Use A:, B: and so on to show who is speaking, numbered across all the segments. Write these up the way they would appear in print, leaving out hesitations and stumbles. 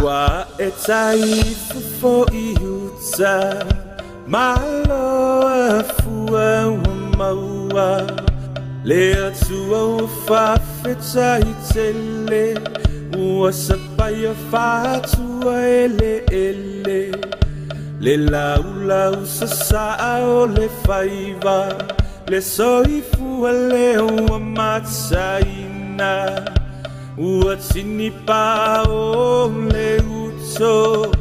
A: Ua e taifofo i uta, malo afua ua maua, le Atua ua faafetai tele, ua sapaia faatua eleele, le laulau sasaa o le faiva, le soifua lea ua mataina, ua tinipa o le uto,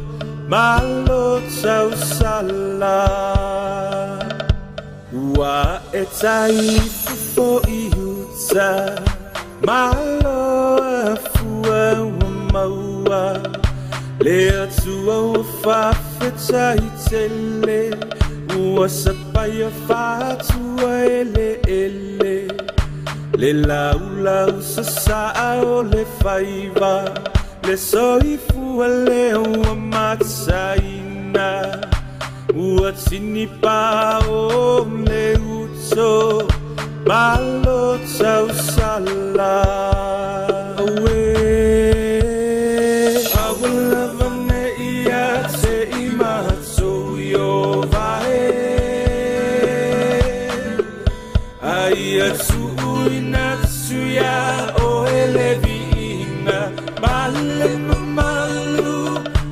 A: malo tausala. Ua e taifofo i uta, malo afua ua maua, le Atua ua faafetai tele, ua sapaia faatua eleele, le laulau sasaa o le faiva, le soifua lea ua mataina, ua tinipa o le uto, malo tausala. Aue, aua lava ne ia te i matou i o vae, aia tuuina atu ia o ele viiga, ma le mamalu,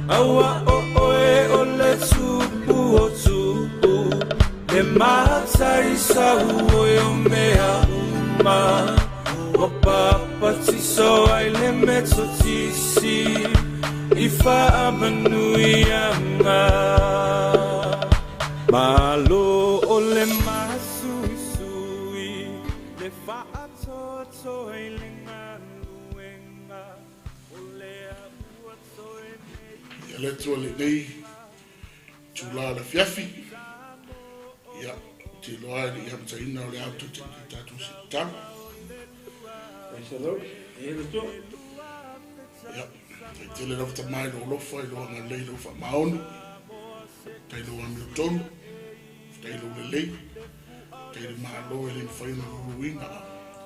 A: aua o oe o le tupu o tupu, le matai sau oe o mea uma, ua papatiso ai le metotisi, i faamanuiaga. Malo o le masuisui, le faatoatoa i le galuega, o lea ua toe nei.
B: Ia le Atua lenei itulā o le afiafi, ia, ou te iloa e le i amataina o le a tou te tatou se tatalo.
C: Praise the Lord. E le Atua.
B: Ia, faafetai tele lava Tama i lou alofa, i lou agalelei, i lou faamaoni, faafetai i lou amiotonu, faafetai i lou lelei, faafetai i le Malo e le mafai ona luluina.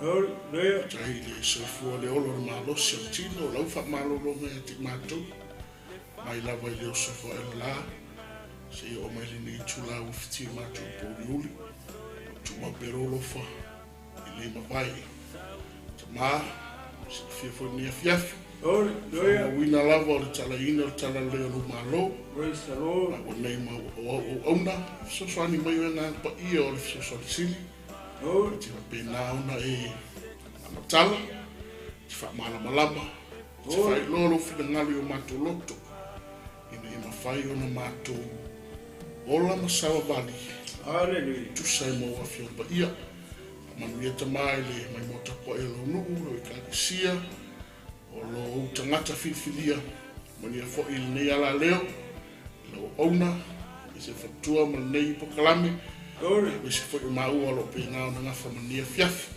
C: Hallelujah.
B: Faafetai i le soifua, le ola o le malosi o le tino, o lau faamalologa ia te i matou, mai lava i le oso foaela la, seia oo mai lenei itula ua fitia matou i pouliuli, o tumau pea lou alofa e le mavae. Tama, silafia foi lenei afiafi,
C: Hallelujah.
B: faamauina lava o le talaiina o le talalelei o lou Malo,
C: Praise the Lord.
B: a ua nei ma o au auauna, fesoasoani mai oe agaga paia o le fesoasoani sili,
C: Lord.
B: te faapena ona e faamatala, te faamalamalama, te faailoa lou finagalo i o matou loto, ina ia mafai ona matou ola ma savavali,
C: Hallelujah.
B: tusa ai ma ou afioga paia. Faamanuia Tama i le maimoa tapuai o lou nuu, lou ekalesia, o lou tagata filifilia, manuia foi i lenei alaleo, i lau auauna, aemaise faletua ma lenei polokalame,
C: Glory.
B: aemaise foi o maua o lo o pena ona gafa ma lenei afiafi.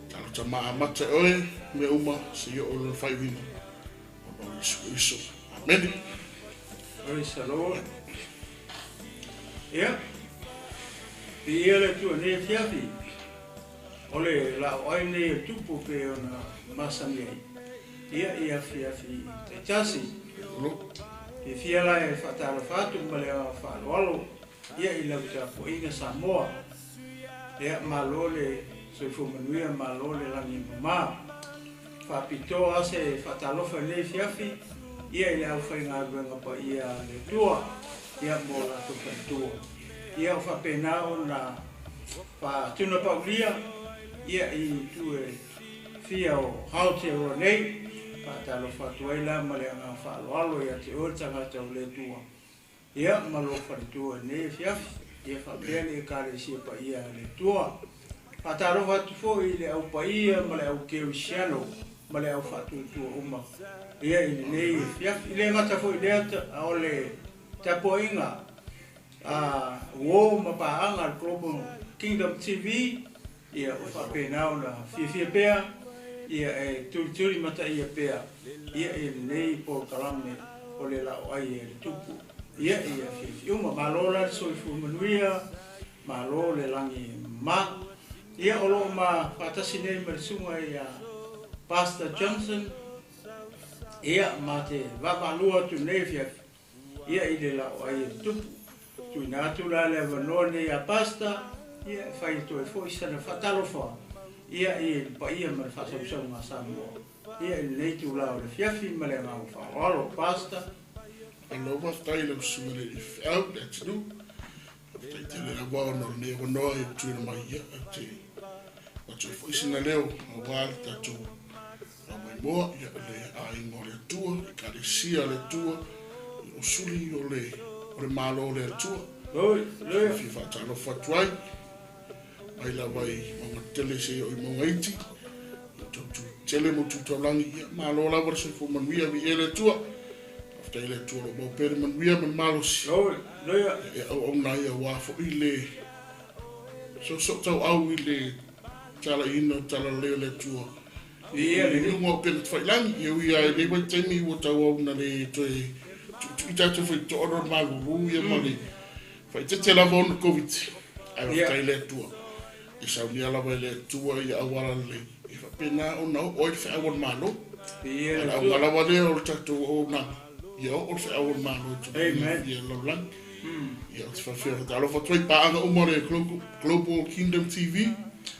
B: Talo Tama amata e oe mea uma seia oo i lona faaiuina, ona o Iesu Keriso. Amene.
C: Praise the Lord. Ia, viia le Atua i lenei afiafi, o le laoai lenei o le tupu pei ona masani ai, ia, i afiafi taitasi. Fiafia la e faatalofa atu ma le agaga faaaloalo, ia, i lau tapuaiga Samoa. Ia, malo le soifua manuia, malo le lagi e mama. Faapitoa lava se faatalofa i lenei afiafi, ia, i le aufaigaluega paia a le Atua, ia, mo latou faletua. Ia, o faapena ona faatunapaulia, ia, i itu e fia o Aotearoa nei. Faatalofa atu ai la ma le agaga faaaloalo ia te oe le tagata o le Atua, ia, ma lou faletua i lenei afiafi, ia, faapea le Ekalesia paia a le Atua. Faatalofa atu foi i le au paia ma le au kerisiano ma le au faatuatua uma, ia, i lenei afiafi. I le gata foi i lea, o le tapuaiga a uo ma paaga a le Global Kingdom TV, ia, ua faapena ona fiafia pea, ia, e tulituli mataia pea, ia, i lenei polokalame o le laoai e le tupu, ia, i afiafi uma. Malo la le soifua manuia, malo le lagi ma. Ia o loo ma faatasi nei ma le susuga ia Pastor Johnson, ia ma te vaavaalua atu nei afiafi, ia i le laoai e le Tupu. Tuuina atu la le avanoa nei ia Pastor, ia e fai atu ai foi sana faatalofa, ia i le paia ma le faasausauga a Samoa, ia i lenei itula o le afiafi ma le agaga faaaloalo. Pastor.
B: Malo faafetai i lau susuga i le Alii Feau i le atunuu. Faafetai tele lava ona o lenei avanoa i ua tuuina mai ia ou te avatu ai foi sina leo aua le tatou faamoemoa ia le aiga o le Atua, Ekalesia a le Atua, ia o suli o le o le Malo o le Atua.
C: Aleluia.
B: Fia faatalofa atu ai mai lava i mauga tetele seia oo i mauga iti, i tou tu tele ma tu taulagi, ia malo lava le soifua manuia, viia le Atua. Faafetai i le Atua o lo o maua pea le manuia ma le malosi.
C: Aleluia.
B: E auauna ai aua foi le soosoo tauau i le talaiina o le talalelei o le Atua.
C: Viia le
B: I luga o upega tafailagi, e ui lava i lenei vaitaimi ua tauau ina le toe tuitui tatou faitotoa ona o le malulu ia ma le faaeteete lava ona Covid. Ae faafetai i le Atua, e saunia lava e le Atua ia auala lelei e faapena ona oo ai le feau a le Malo.
C: Viia
B: Ae
C: le
B: le
C: Atua.
B: auga lava lea o le tatou auaunaga, ia oo le feau a le Malo i tulaga
C: Amen.
B: ia lalolagi. Ia, ou te faafia faatalofa atu ai i paaga uma o le Global Kingdom TV.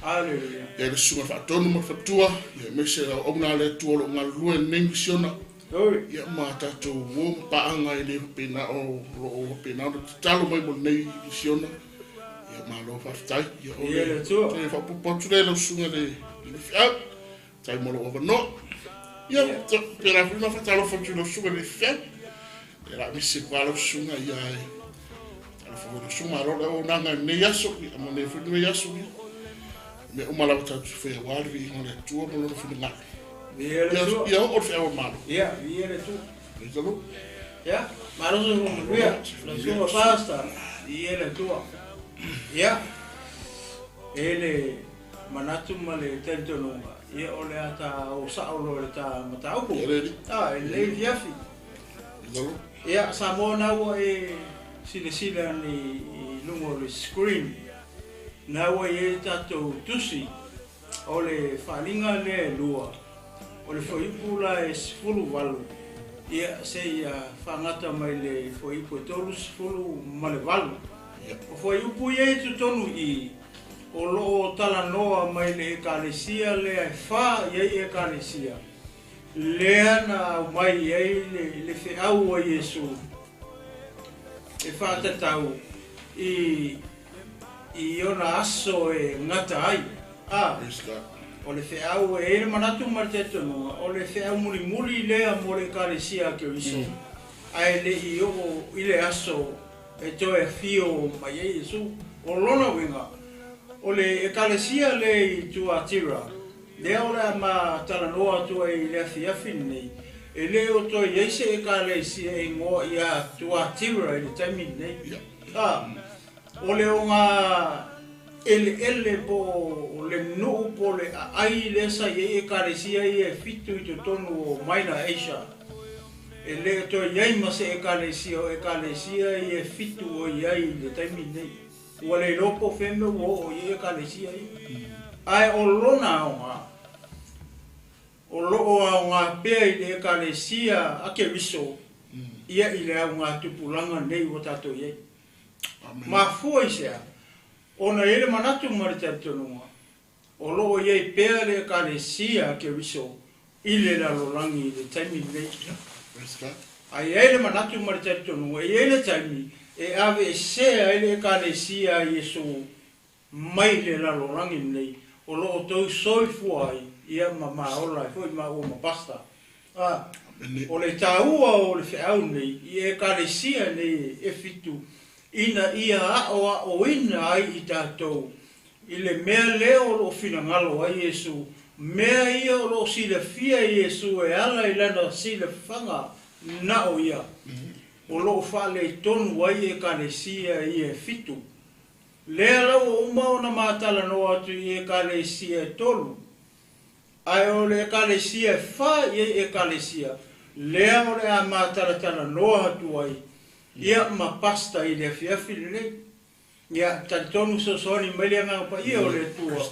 C: Aleluia.
B: Ia le susuga faatonu ma le faletua, ia aemaise le auauna a le Atua o lo o galulue i lenei misiona.
C: Oi.
B: Ia ma tatou uo ma paaga e le faapena o lo o faapena ona tatalo mai mo lenei misiona. Ia malo faafetai. Ia o
C: Viia le
B: le
C: Atua.
B: toe faaopoopo atu lea i lau susuga i le Feau. Tai mo lou avanoa. Ia, pela foi ma faatalofa atu i lau susuga i le Feau. Ia la misi kwa lau susuga ia e talofa foi lau susuga malo le auaunaga i lenei aso, ia ma lenei foi lenei aso. Ia mea uma lava tatou te faia aua le viiga o le Atua ma lona finagalo.
C: Viia le
B: Ia
C: Atua.
B: ia oo le feau a le Malo.
C: Ia, viia le Atua.
B: Le talo.
C: Ia, malo soifua manuia. Lau susuga Pastor, viia le Atua. Ia, e le manatu ma le talitonuga, ia o le a ta o sao loa i le ta mataupu.
B: Ia le alii.
C: Ah, e lelei afiafi.
B: Le talo.
C: Ia, Samoa na ua e silasila nei i luga o le screen. Na ua i ai tatou tusi o le faaaliga lea e lua, o le fuaiupu la e 18, ia seia faagata mai le fuaiupu e 38.
B: Ia.
C: O fuaiupu ia i totonu i o loo talanoa mai le ekalesia lea e fa i ai ekalesia. Lea na aumai ai le feau a Iesu e faatatau i ona aso e gata ai. Ah,
B: Praise God.
C: o le feau e i ai le manatu ma le talitonuga, o le feau mulimuli lea mo le ekalesia a Keriso. Ae le i oo i le aso e toe afio mai ai Iesu. O lona uiga, o le ekalesia lea i Tuatira, lea o le a ma talanoa atu ai i le afiafi lenei, e le o toe i ai se ekalesia e igoa ia Tuatira i le taimi lenei.
B: Ia.
C: Ah, o le oga eleele po o le nuu po o le aai lea sa i ai ekalesia ia e fitu i totonu o Minor Asia. E le o toe i ai ma se ekalesia o ekalesia ia e fitu o i ai i le taimi lenei. Ua le iloa po o fea mea ua oo i ai ekalesia ia. Ae o lona aoga, o loo aoga pea i le ekalesia a Keriso, ia i le auga tupulaga nei ua tatou i ai.
B: Amen.
C: Mafua i sea, ona e i ai le manatu ma le talitonuga, o loo i ai pea le ekalesia a Keriso i le lalolagi i le taimi lenei.
B: Praise God.
C: Ae i ai le manatu ma le talitonuga, e i ai le taimi e aveesea ai le ekalesia a Iesu mai le lalolagi lenei, o loo tou soifua ai, ia ma maola ai foi maua ma pasta. Ah,
B: Amen.
C: o le taua o le feau nei, i ekalesia nei e fitu, ina ia aoaoina ai i tatou, i le mea lea o loo finagalo ai Iesu, mea ia o loo silafia Iesu e ala i lana silafaga na o ia, o loo faaletonu ai ekalesia ia e fitu. Lea la ua uma ona matalanoa atu i ekalesia e tolu, ae o le ekalesia e fa i ai ekalesia, lea o le a matalatalanoa atu ai, ia ma pasta i le afiafi lenei. Ia, talitonu fesoasoani mai le Agaga Paia o le Atua,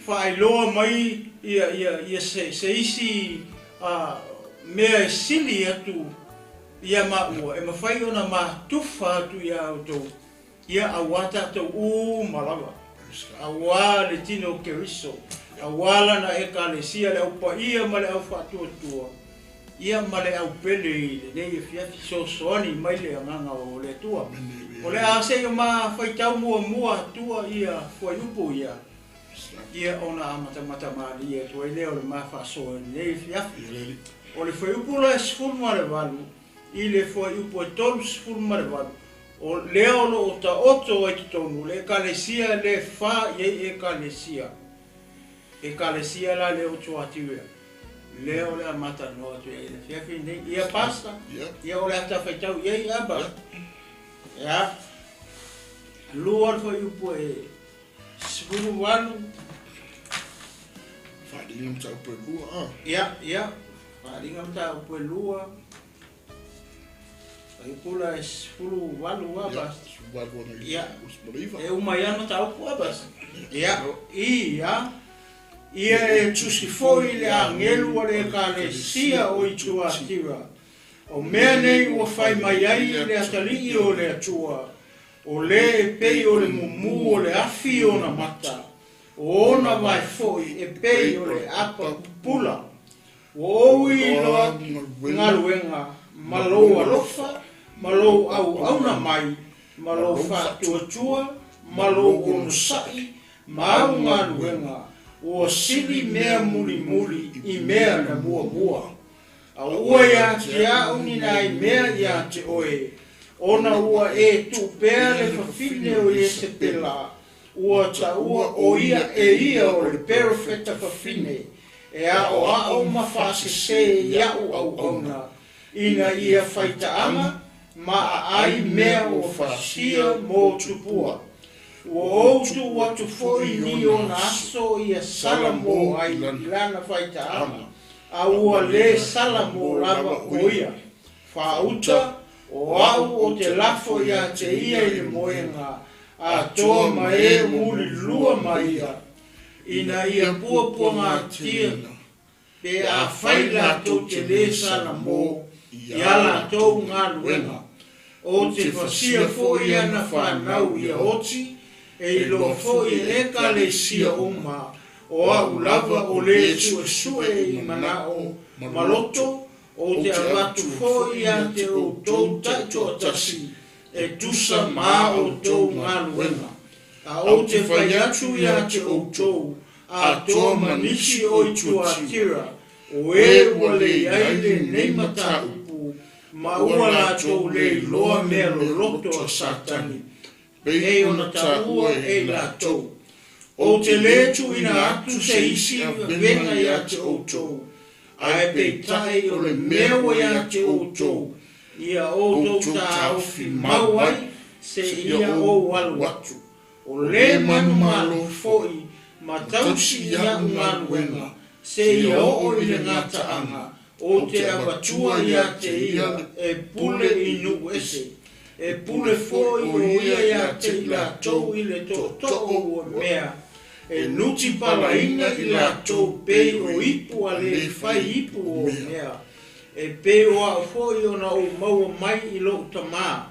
C: faailoa mai ia, ia, ia se, se isi a, mea e sili atu ia maua, e mafai ona matufa atu iā outou, ia auā tatou uma lava, auā le tino o Keriso, auā Lana Ekalesia, le au paia ma le au faatuatua, ia ma le au pele i lenei afiafi, fesoasoani mai le Agaga o le Atua. O le a seia ma faitau muamua atua ia fuaiupu ia, ia ona amatamata malie atu ai lea o le ma faasoa i lenei afiafi. O le fuaiupu la e 18 i le fuaiupu e 38, o lea o loo taoto ai totonu le Ekalesia le fa i ai Ekalesia. Ekalesia la le o Tuatira. Lea o le a matalanoa atu i ai le afiafi nei. Ia pasta. Ia o le ata faitau i ai aba. Ia. Lua le fuaiupu e 18.
B: Faaaliga mataupu e lua a.
C: Ia, ia. Faaaliga mataupu e lua. Fuaiupu la e 18 a
B: pasta. 18
C: Ia. E uma ia mataupu a pasta. Ia. Ia. Ia e tusi foi le agelu o le Ekalesia o i Tuatira. O mea nei ua fai mai ai le atalii o le Atua, o lē e pei o le mumu o le afi ona mata, o ona vae foi e pei o le apa pupula. Ua ou iloa galuega ma lou alofa, ma lou auauna mai, ma lou faatuatua, ma lou onosai, ma au galuega, ua sili mea mulimuli i mea na muamua. A ua iā te a'u ni nai mea iā te oe, ona ua e tuupea le fafine o Iesepela, ua taua o ia e ia o le perofeta fafine, e aʻoaʻo ma faasesē iaʻu auauna, ina ia faitaaga ma aai mea ua fasia mo tupua. Ua ou tuu atu foi ni ona aso ia sala mo ai i lana faitaaga, a ua lē sala mo lava o ia. Faauta, o au o te lafo iā te ia i le moega, atoa ma e mulilua ma ia, ina ia puapuagatia pe afai latou te lē sala mo iā latou galuega. O te fasia foi ana fanau ia oti, e iloa foi e Ekalesia uma, o a'u lava o lē suesue i manao ma loto, o te avatu foi iā te outou taitoatasi e tusa ma outou galuega. A ou te fai atu iā te outou, atoa ma nisi o i Tuatira, o e ua leai lenei mataupu, ma ua latou lē iloa mea loloto a Satani, pei ona taua e i latou. Ou te lē tuuina atu se isi vega iā te outou, ae peitai o le mea ua iā te outou, ia outou taofi mau ai seia ou alu atu. O lē manumalo foi ma tausi iaʻu galuega, seia oo i le gataaga, ou te avatua iā te ia e pule i nuu ese. E pule foi o ia iā te i latou i le tootoo ua mea, e nuti palaina i latou pei o ipu a lē fai ipu o mea. E pei o a'u foi ona ou maua mai i lo'u Tamā.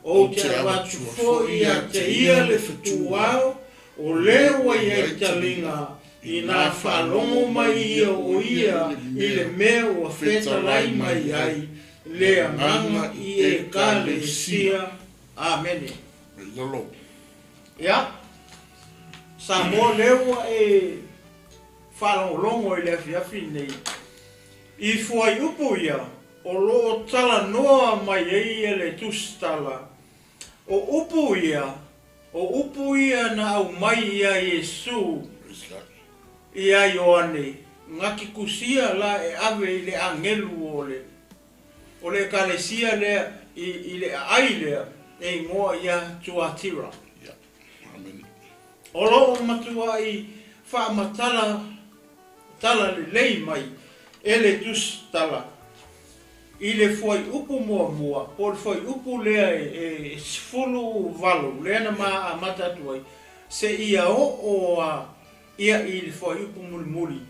C: Ou te avatu foi iā te ia le fetuao, o lē ua i ai taliga, inā faalogo mai ia o ia i le mea ua fetalai mai ai le Agaga i Ekalesia. Amene. Ia, Samoa lea ua e faalogologo i le afiafi lenei, i fuaiupu ia o loo talanoa mai ai ia le tusitala, o upu ia, o upu ia na aumai iā Iesu iā Ioane, gatikusia la e ave i le agelu o le o le Ekalesia lea i i le aai lea e igoa ia Tuatira. O loo matuai faamatala tala lelei mai e le tusitala. I le fuaiupu muamua, po o le fuaiupu lea e 18 lea na ma amata atu ai, seia oo a ia i le fuaiupu mulimuli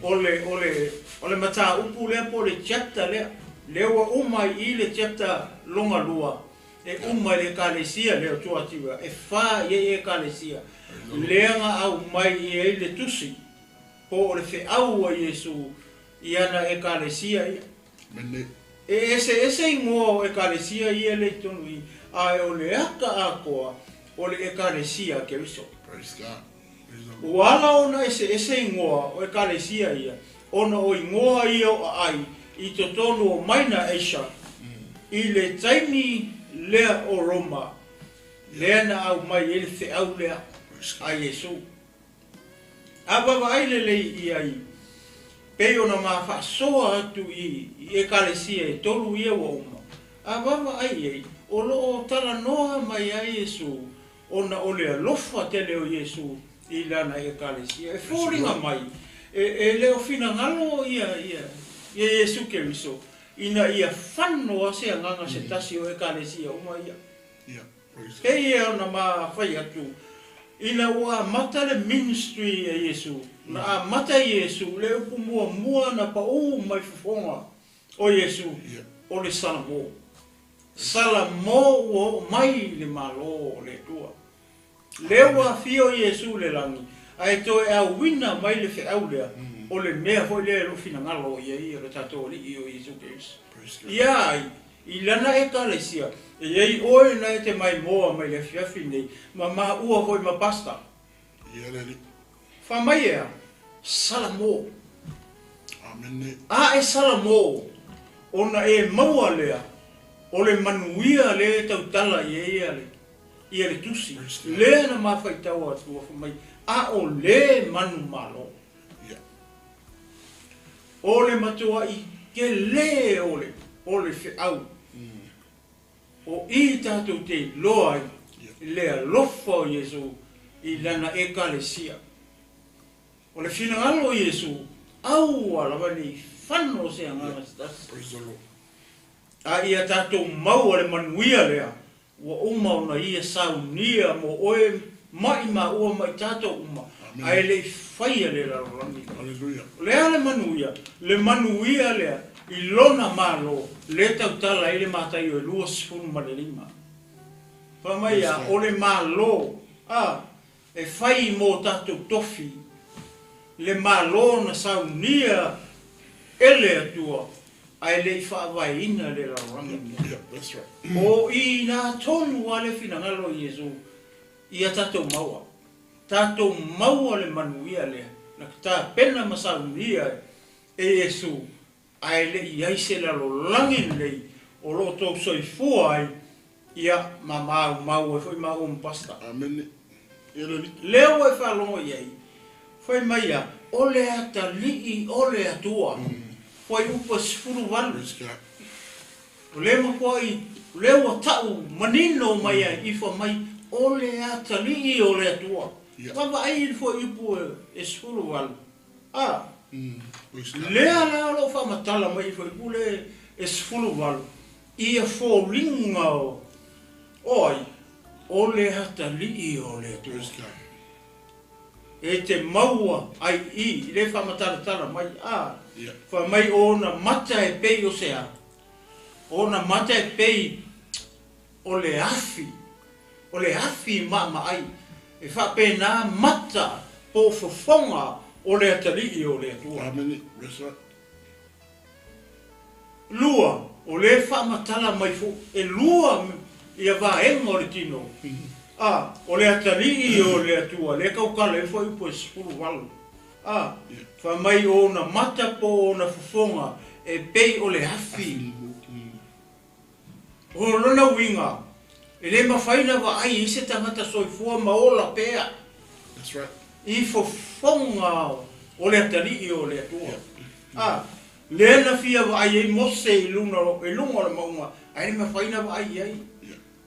C: o le mataupu lea po o le chapter lea. Lea ua uma i le chapter lona lua, e uma i le ekalesia lea o Tuatira, e 4 i ai ekalesia. Lea na aumai i ai le tusi, po o le feau a Iesu i ana ekalesia ia. E ese ese igoa o ekalesia ia le i tonu i, ae o le ata atoa o le ekalesia a Keriso.
B: Praise God.
C: Ua ala ona ese ese igoa o ekalesia ia, ona o igoa ia o aai i totonu o Maina Asia, i le taimi lea o Roma, lea na aumai ai le feau lea a Iesu. A vaavaai lelei i ai, pei ona mafaasoa atu i ekalesia e 3 ia ua uma. A vaavaai i ai, o loo talanoa mai ai Iesu, ona o le alofa tele o Iesu i lana ekalesia. E foliga mai, e le o finagalo ia Iesu Keriso, ina ia fano a se agaga se tasi o ekalesia uma ia. Pei e ona mafai atu, ina ua amata le ministry a Iesu, na amata Iesu, le upu muamua na pau mai fofoga o Iesu, o le Salamo. Salamo ua oo mai le Malo o le Atua. Lea ua afio Iesu le lagi, ae toe auina mai le feau lea, o le mea foi lea e loo finagalo i ai o le tatou alii o Iesu Keriso. Ia ai, i lana ekalesia, e iai oe na e te maimoa mai le afiafi nei, ma maua foi ma pasta. Fa mai ea, Salamo.
B: Amen.
C: A e Salamo, ona e maua lea, o le manuia le tautala i ai ia le, ia le tusi. Lea na mafaitau atua fa mai, a o le manu malo. O le matua i ke le o le, o le feau. O i tātou te loa ai, le alofa o Iesu i lana ekalesia. O le finagalo o Iesu, aua lava nei fano se agaga se tasi.
B: Praise the Lord.
C: A ia tātou maua le manuia lea, ua uma ona ia saunia mo oe mai ma ua mai tātou uma. Ae le i faia le lalolagi.
B: Hallelujah.
C: O lea le manuia lea, i lona malo, le tautala i le Mataio e 25. Fa mai ia, o le malo, a, e fai mo tātou tofi, le malo na saunia e le Atua, ae le i faavaeina le lalolagi.
B: Yeah, that's right.
C: O i nā tonu a le finagalo o Iesu, ia tātou maua. Tātou maua le manuia lea, na tā pena ma saunia e Iesu, ae le i ai se lalolagi lelei, o loo tou soifua ai, ia ma mau mau e foi ma pasta.
B: Amen.
C: Lea ua e faalogo i ai, fai mai ia, o le atalii o le Atua, foi upu e 18.
B: Praise God.
C: O le makuai, o le ua tau manino mai ai, i fa mai, o le atalii o le Atua. Vaavaai i le foi upu e 18. A,
B: Praise God.
C: lea la o loo faamatala mai i foi upu le e 18, ia foliga o ai, o le atalii o le Atua.
B: Praise God.
C: E te maua ai i, le faamatalatala mai, a, fa mai ona mata e pei o se a, ona mata e pei o le afi, o le afi maamaai, e faapena mata po o fofoga o le atalii o le Atua.
B: Amen. That's right.
C: Lua, o le faamatala mai fo, e lua ia vaega o le tino. A, o le atalii o le Atua, le kaukala e foi upu e 18. A, fa mai ona mata po ona fofoga, e pei o le afi. O lona uiga, e le mafai na vaai i se tagata soifua ma ola pea.
B: That's right.
C: I fofoga o le atalii o le Atua. A, lea na fia vaai ai Mose i luga o le mauga, ae le mafai na vaai i ai.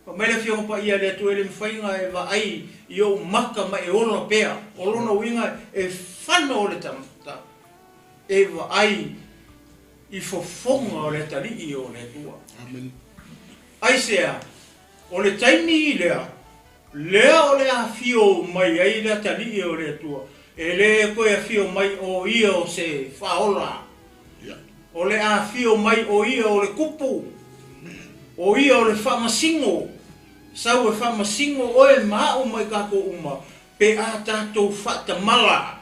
C: Fa mai le afioga paia le Atua e le mafai na e vaai i ou maka ma e ola pea. O lona uiga e fano o le tagata e vaai i fofoga o le atalii o le Atua.
B: Amen.
C: Aisea, o le taimi lea, lea o le afio mai ai le atalii o le Atua, e le koe afio mai o ia o se faaola. O le afio mai o ia o le kupu, o ia o le faamasino, sau e faamasino oe ma a'u mai tatou uma, pe a tatou faatamala,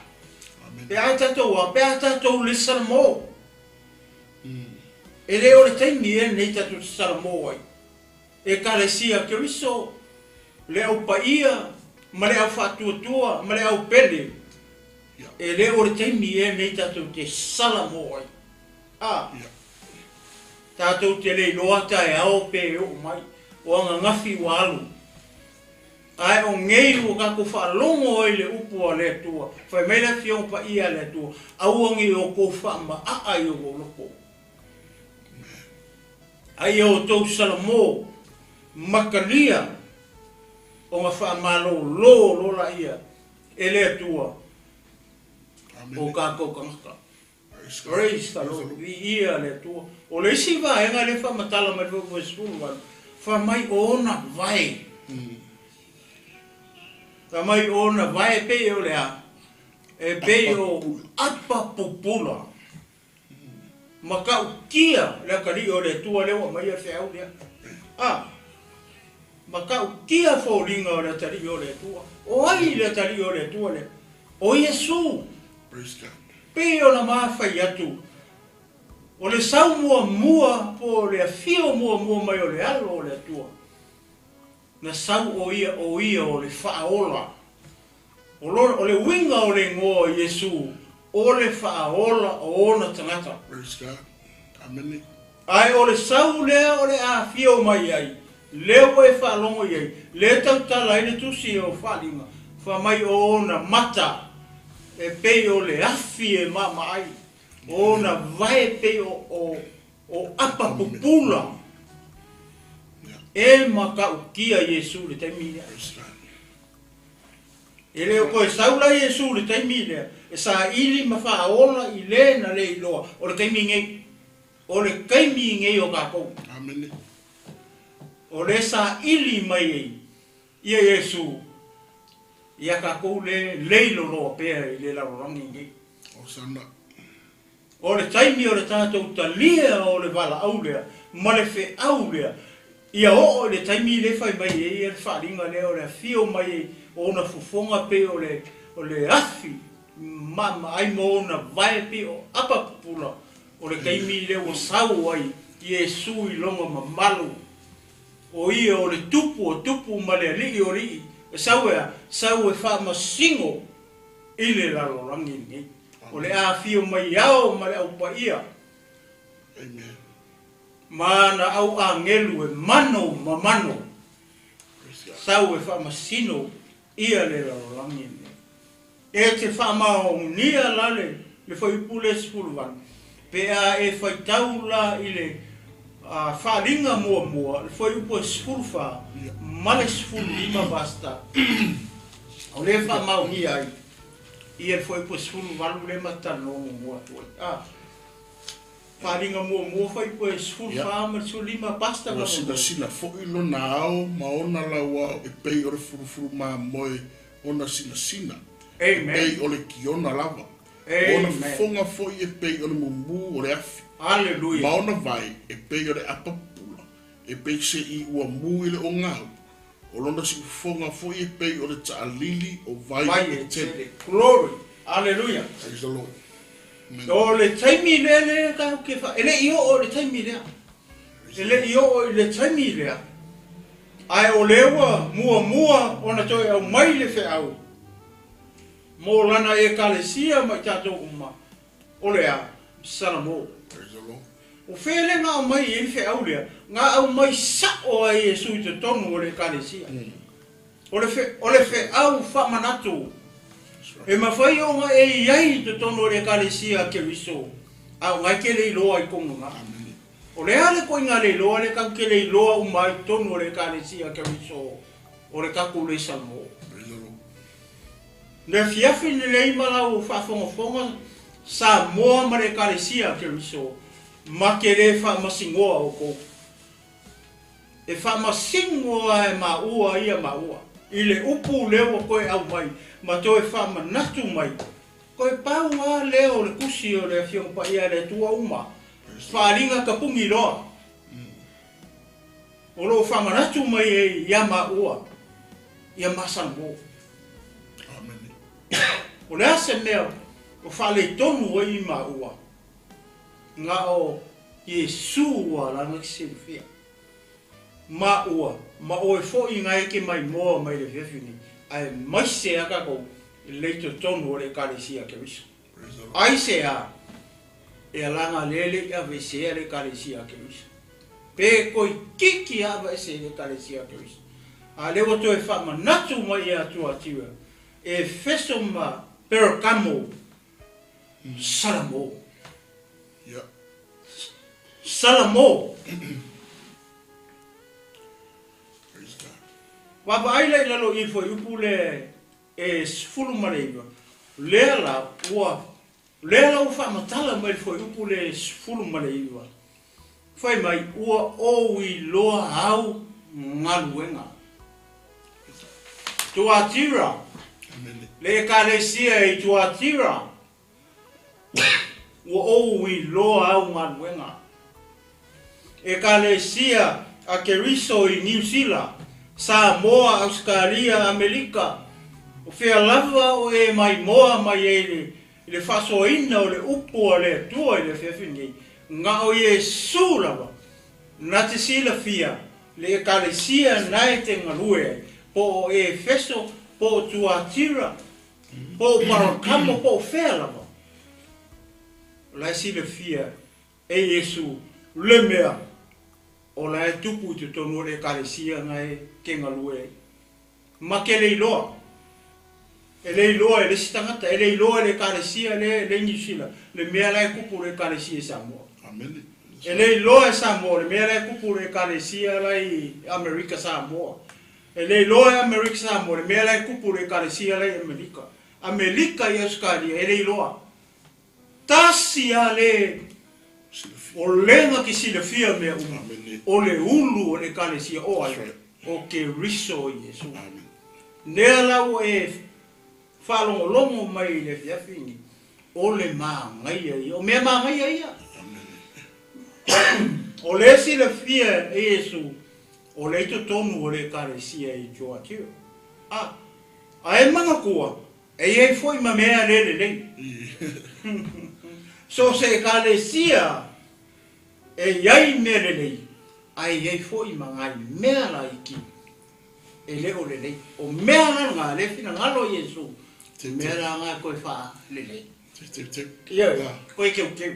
C: pe a tatou a, pe a tatou le salamo. E le o le taimi e lenei tatou te salamo ai. Ekalesia Keriso, le au paia, ma le au faatuatua, ma le au pele, e le o le taimi e lenei tatou te salamo ai. A, tatou te le iloa taeao pe oo mai, o ananafi ua alu. Ae o nei ua tatou faalogo ai le upu a le Atua, fai mai le Afioga Paia a le Atua, aua ne i outou faama'a i o outou loto. A ia outou salamo makalia ona faamalōlō loa laia e le Atua o tatou tagata. Praise the Lord. Viia le Atua. O le isi vaega lea e faamatala mai le fuaiupu e 18, fai mai o ona vae. Fai mai o ona vae pei o le a? E pei o apa pupula. Matautia le atalii o le Atua lea ua aumaia le feau lea. A, matautia foliga o le atalii o le Atua. O ai le atalii o le Atua lea? O Iesu.
B: Praise God.
C: Pei ona mafai atu, o le sau muamua po o le afio muamua mai o le alo o le Atua, na sau o ia o ia o le faaola. O lo, o le uiga o le igoa o Iesu, o le faaola o ona tagata.
B: Praise God. Amene.
C: Ae o le sau lea o le afio mai ai, lea ua e faalogo i ai, lea e tautala ai le tusi o Faaliga, fai mai o ona mata e pei o le afi e maamaai, o ona vae pei o, o, o apa pupula. E matautia Iesu i le taimi lea.
B: Praise God.
C: E le o toe sau la Iesu i le taimi lea, e saili ma faaola i le na le iloa, o le taimi nei. O le taimi nei o tatou.
B: Amene.
C: O le saili mai ai ia Iesu ia tatou le leiloloa pea i le lalolagi nei.
B: Hosana.
C: O le taimi o le tatou talia o le valaau lea ma le feau lea, ia oo i le taimi lea e fai mai ai le faaaliga lea o le afio mai ai o ona fofoga pei o le o le afi maamaai ma ona vae pei o apa pupula, o le taimi lea ua sau ai Iesu i lona mamalu, o ia o le Tupu o tupu ma le Alii o alii, e sau e a? Sau e faamasino i le lalolagi lenei. O le afio mai ao ma le au paia.
B: Amen.
C: Ma ana au agelu e mano ma mano.
B: Praise God.
C: Sau e faamasino ia le lalolagi lenei. E te faamaonia la le le fuaiupu lea 18, pe a e faitau la i le faaaliga muamua, le fuaiupu e 14 ma le 15 Pastor, o lea e faamaonia ai ia le fuaiupu e 18 lea ma te talanoa muamua atu ai. A, faaaliga muamua fuaiupu e 14 ma le 15 Pastor.
B: Ua sinasina foi lona ao ma ona lauao e pei o le fulufulu mamoe ona sinasina, e
C: Amen.
B: pei o le kiona lava. O ona
C: Amen.
B: fofoga foi e pei o le mumu o le afi. Ma
C: Hallelujah.
B: ona vae e pei o le apa pupula, e pei se i ua mu i le ogau. O lona siufofoga foi e pei o le taalili o vai
C: Vai
B: e
C: e
B: tele.
C: tele. Glory. Hallelujah.
B: Praise the Lord. Amen.
C: O le taimi lea lea tatou te fa... E le i oo i le taimi lea. E le i oo i le taimi lea. Ae o lea ua muamua ona toe aumai le feau mo lana ekalesia ma i tatou uma, o le a? Salamo.
B: Praise the Lord.
C: O fea lea na aumai ai le feau lea? Na aumai sa'o ai Iesu i totonu o le ekalesia. O le fe, o le feau faamanatu.
B: That's right.
C: E mafai ona e i ai i totonu o le ekalesia a Keriso, a o ngai te le iloa i tonu na.
B: Amen.
C: O le a le koiga le iloa le tatou te le iloa uma ai i totonu o le ekalesia a Keriso, o le tatou le salamo.
B: Praise the Lord.
C: Le afiafi lenei ma lau faafogafoga Samoa ma le ekalesia a Keriso, Ma te lē faamasinoa outou. E faamasino lava e maua ia maua i le upu lea ua toe aumai ma toe faamanatu mai. Toe pau lava lea o le tusi o le Afioga Paia a le Atua uma, faaaliga tapuni loa o lo o faamanatu mai ai ia maua ia masalomō. O le a se mea o faaleitonu ai maua? Na o Iesu ua lana te silafia. Maua, ma oe foi na e te maimoa mai le afiafi nei, aemaise a tatou le i totonu o le Ekalesia a Keriso. Aisea e alaga lea le i aveesea le Ekalesia a Keriso? Pe toeitiiti a aveese i le Ekalesia a Keriso. A lea ua toe faamanatu mai ia Tuatira, Efeso ma Pergamo, Salamo. Salamo. Vaavaai la i lalo i le fuaiupu lea e 19, lea la ua lea la ua faamatala mai le fuaiupu lea e 19, fai mai, ua ou iloa au galuega. Tuatira, le Ekalesia i Tuatira, ua ou iloa au galuega. Ekalesia a Keriso i Niu Sila, Samoa, Ausetalia, Amelika, o fea lava o e maimoa mai ai i le faasoaina o le upu a le Atua i le afiafi nei, na o Iesu lava na te silafia le Ekalesia na e te galue ai, po o Efeso, po o Tuatira, po o Parakamo, po o fea lava. O la e silafia e Iesu le mea o la e tupu i totonu o le Ekalesia na e te galue ai. Ma ke le iloa. E le iloa e le isi tagata, e le iloa e le Ekalesia lea e le i Niu Sila le mea la e tupu i le Ekalesia i Samoa. E le iloa e Samoa le mea la e tupu i le Ekalesia la i Amerika Samoa. E le iloa e Amerika Samoa le mea la e tupu i le Ekalesia la i Amerika. Amerika i Ausetalia, e le iloa. Tasi a le o lega ke silafia mea uma, o le ulu o le Ekalesia o ai? O Keriso Iesu. Lea la ua e faalogologo mai i le afiafi nei, o le magaia ia, o mea magaia ia. O le silafia e Iesu, o lea i totonu o le Ekalesia i Tuatira. A, a e manatua, E i ai foi ma mea le lelei. So o se Ekalesia e i ai mea lelei, ae i ai foi ma nai mea laiti e le o lelei. O mea la na le finagalo Iesu, o mea la na e toe faalelei. Ioe, toe teuteu.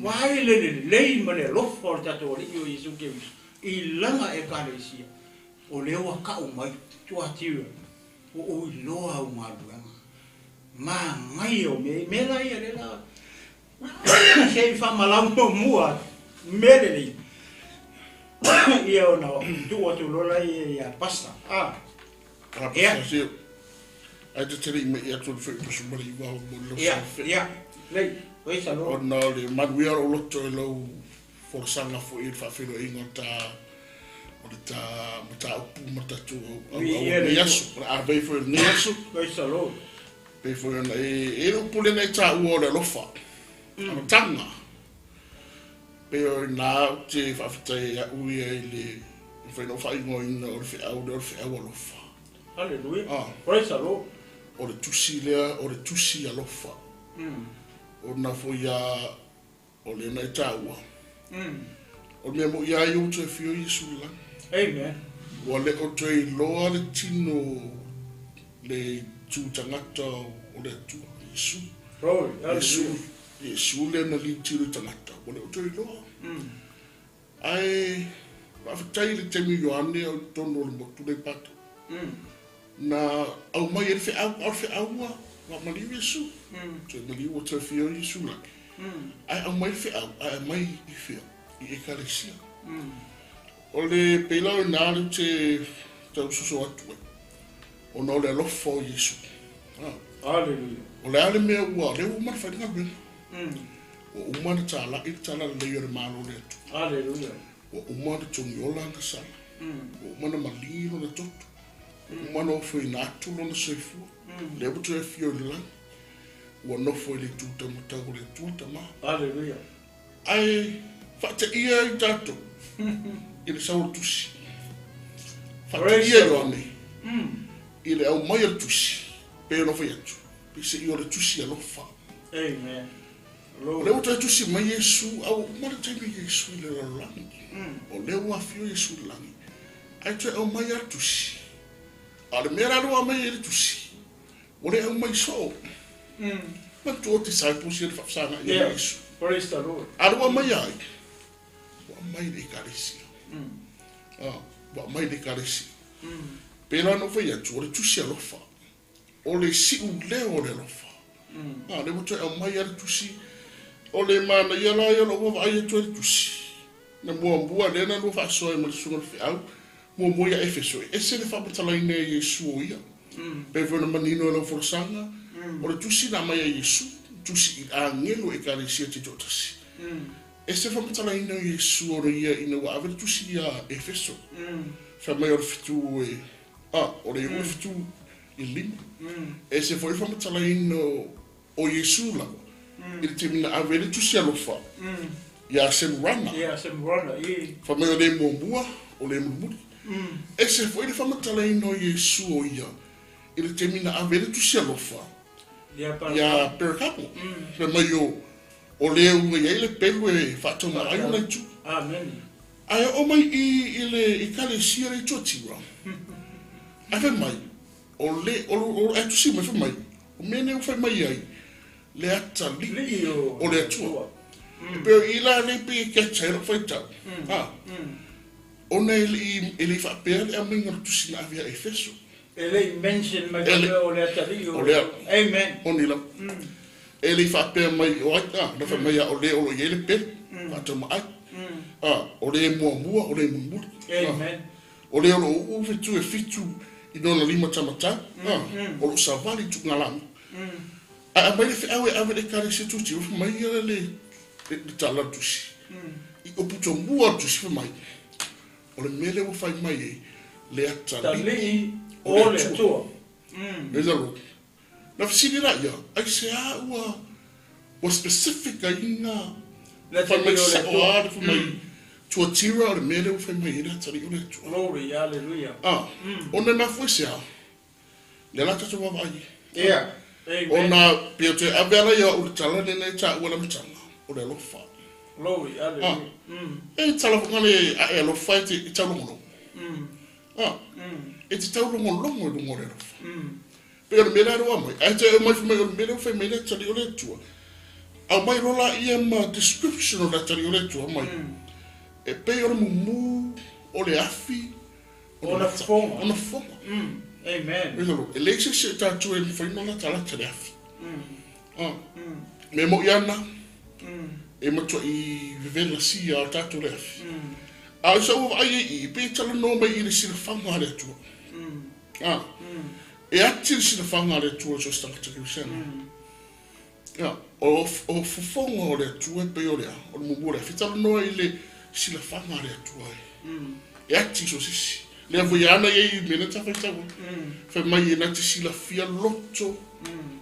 C: Vaai le lelei ma le alofa o le tatou Alii o Iesu Keriso i lana Ekalesia, o lea ua tau mai Tuatira. Ua ou iloa au galuega. Manaia o mea ia. Mea la ia lea la se i faamalau muamua atu mea lelei ia ona tuu atu loa la ia ia Pastor. Ah.
B: Ia. Ai te tere i mai atu le whaipasu mara i waho mo lau
C: sa Ia, lei, oi sa loa.
B: Ona o le manuia o loto e lau folasaga foi i le faafeiloaiga o le ta o le ta mataupu ma tatou auau o lenei aso, o le a vei foi o lenei aso.
C: Praise the Lord.
B: Pei foi ona e e le upu lea na e taua o le alofa, amataga. Pei o ina ou te faafetai ai au ia i le mafai ona ou faaigoaina o le feau lea o le feau alofa.
C: Hallelujah. Ah. Praise the Lord.
B: O le tusi lea, o le tusi alofa. Ona foi a O lea na e taua. O le mea moi a ia ua toe afio Iesu i le lagi.
C: Amen.
B: Ua le o toe iloa le tino le itu tagata o le Atua, Iesu.
C: Glory,
B: Iesu, Iesu lea na litilo i tagata, ua le o toe iloa. Ae faafetai i le taimi o Ioane o i totonu o le motu lea i Pato. Na aumai ai le feau, a o le feau ua maliu Iesu. Toe maliu ua toe afio Iesu i lagi. Ae aumai le feau, ae aumai i fea? I Ekalesia. O le pei la o ina lea ou te tau soso atu ai, ona o le alofa o Iesu.
C: Hallelujah.
B: O le a le mea ua, lea ua uma ona fai le galuega. Ua uma ona talai le talalelei o le Malo o le Atua.
C: Aleluia.
B: Ua uma ona togiola ana sala. Ua uma ona malī lona toto. Ua uma ona ofoina atu lona soifua. Lea ua toe afio i le lagi. Ua nofo i le itu taumatau o le Atua Tama.
C: Aleluia.
B: Ae faateia ai tatou i le sau o le tusi. Faateia Ioane i le aumai o le tusi, pei ona fai atu, peiseai o le tusi alofa.
C: Amen.
B: O lea ua toe tusi mai Iesu, a ua uma le taimi o Iesu i le lalolagi. O lea ua afio Iesu i le lagi, ae toe aumai lava le tusi. A o le mea la lea ua aumai ai le tusi, ua le aumai soo. Manatua o disciples ia le faafesagai ia ma Iesu.
C: Praise the Lord.
B: A o lea ua aumai ai? Ua aumai i le Ekalesia. Ua aumai i le Ekalesia. Pei la ona ou fai atu, o le tusi alofa. O le siuleo o le alofa. A, lea ua toe aumai lava le tusi. O le manaia la ia o lou vaavaai atu ai i le tusi. Na muamua lea na lua faasoa ai ma le Susuga i le Feau, muamua ia Efeso, e ese le faamatalaina e Iesu o ia. Pei foi ona manino e lau folasaga, o le tusi na aumai a Iesu, tusi i agelu o Ekalesia taitoatasi. Ese le faamatalaina o Iesu o ia ina ua ave le tusi ia Efeso. Fai mai o le fetu e, a, o le iuga fetu i le lima. Ese foi le faamatalaina o Iesu lava i le taimi na ave ai le tusi alofa ia Semurana.
C: Ia Semurana, i.
B: Fai mai o le muamua, o le mulimuli. Ese foi le faamatalaina o Iesu o ia i le taimi na ave ai le tusi alofa ia Pergamo. Fai mai o le ua i ai le pelu e faataumaai ona itu.
C: Amen.
B: Ae oo mai i i le Ekalesia le Tuatira, ae fai mai, o le, o, o, ae tusi mai fai mai, o mea nei ua fai mai ai, le atalii o le Atua. E pei o i la lea pei e catch ai lau faitau, a, ona e le i, e le i faapea le aumaiga o le tusi na ave ia Efeso.
C: E le i mention mai faapea o le atalii o le. Amen.
B: Moni lava. E le i faapea mai o ai, a, na fai mai lava o le o lo o i ai le pele, faataumaai. A, o le muamua, o le mulimuli.
C: Amen.
B: O le o lo o uu fetu e fitu i lona lima taumatau, a, o lo o savali i tuugalama. Ae aumai le feau e ave i le Ekalesia Tuatira, fai mai ia le, le tala a le tusi. I upu tomua o le tusi, fai mai, O le mea lea ua fai mai ai le atalii
C: o le Atua.
B: Praise the Lord. Na fesili la ia, aisea ua ua specific ai na fai mai sao lava le fai mai Tuatira o le mea lea ua fai mai ai le atalii o le Atua.
C: Glory, hallelujah.
B: Ah, ona e mafua i se a? Lea la tatou vaavaai ai.
C: Yeah. Amen.
B: Ona pei o toe ave ala ia o au i le tala lea na e taua i le amataga, o le alofa.
C: Glory,
B: Ah,
C: hallelujah.
B: e tala foi le a e alofa e te e taulogologo. Ah, e te taulogologo i luga o le alofa. Pei o le mea lea ua aumai, ae toe aumai fai mai o le mea lea ua fai mai le atalii o le Atua. Aumai loa laia ma description o le atalii o le Atua mai. E pei o le mumu o le afi
C: Ona fofoga.
B: Ona fofoga.
C: Amen.
B: Praise the Lord. E leai se isi o tatou e mafai ona latalata le afi. Ah. Mea moi ana, e matuai vevela sia a tatou le afi. A o sau vaai ai i i, pei e talanoa mai i le silafaga a le Atua. Ah. E ati le silafaga a le Atua i so o se tagata kerisiano. Ia, o, o fofoga o le Atua e pei o le a? O le mumu o le afi. E talanoa i le silafaga a le Atua e. E ati i so o se isi. Lea foi ana ia i mea na ta faitau ai. Fai mai e na te silafia loto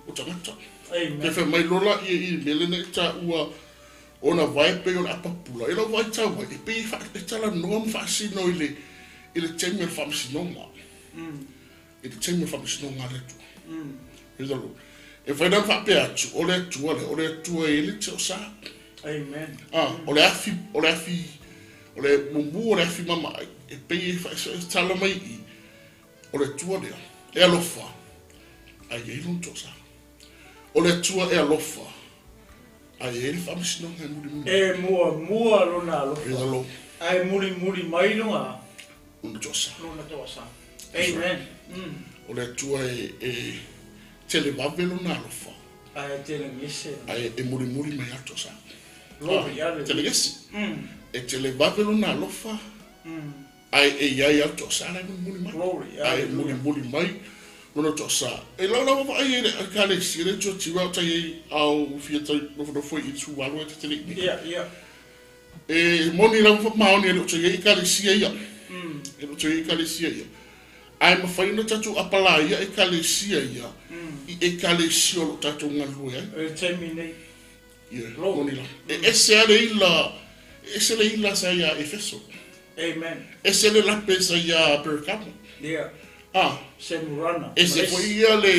B: o tagata.
C: Amen.
B: Pe fai mai loa laia i mea lea na e taua ona vae pei o le apapula. E lau vaitau ai, e pei e, fa, e talanoa ma faasino i le, i le taimi o le faamasinoga. I le taimi o le faamasinoga a le Atua. Praise the Lord. E mafai la ona faapea atu, o le Atua lea, o le Atua e le te o sa.
C: Amen.
B: Ah, o le afi, o le afi, o le mumu o le afi mamaai, e pei e tala mai i i, o le Atua lea, e alofa, ae i ai lona toasa. O le Atua e alofa, ae i ai le faamasinoga e mulimuli.
C: E muamua lona alofa.
B: Praise the Lord.
C: Ae mulimuli mai lona.
B: Lona toasa.
C: Lona toasa. Amen.
B: O le Atua e televave lona alofa.
C: Ae telegese.
B: Ae e mulimuli mai a toasa.
C: Glory, hallelujah.
B: Telegese. E televave lona alofa. Ae e i ai a toasa la e mulimuli mai.
C: Glory,
B: Ae
C: hallelujah.
B: mulimuli mai. Lona toasā. E lau lava vaai ai le Ekalesia le Tuatira o tai ai ao fia tai nofonofo i 18 e te te nei.
C: Ia, ia.
B: E moni lava faamaoni e le o toe i ai Ekalesia ia. E le o toe i ai Ekalesia ia. Ae mafai ona tatou apalaia Ekalesia ia i Ekalesia o lo o tatou galulue ai.
C: O le taimi nei.
B: Ia, moni lava. E ese lava le ila, e ese le ila sa ia Efeso.
C: Amen.
B: Ese le lape sa ia Pergamo.
C: Ia.
B: Ah.
C: Semurana.
B: Ese foi ia le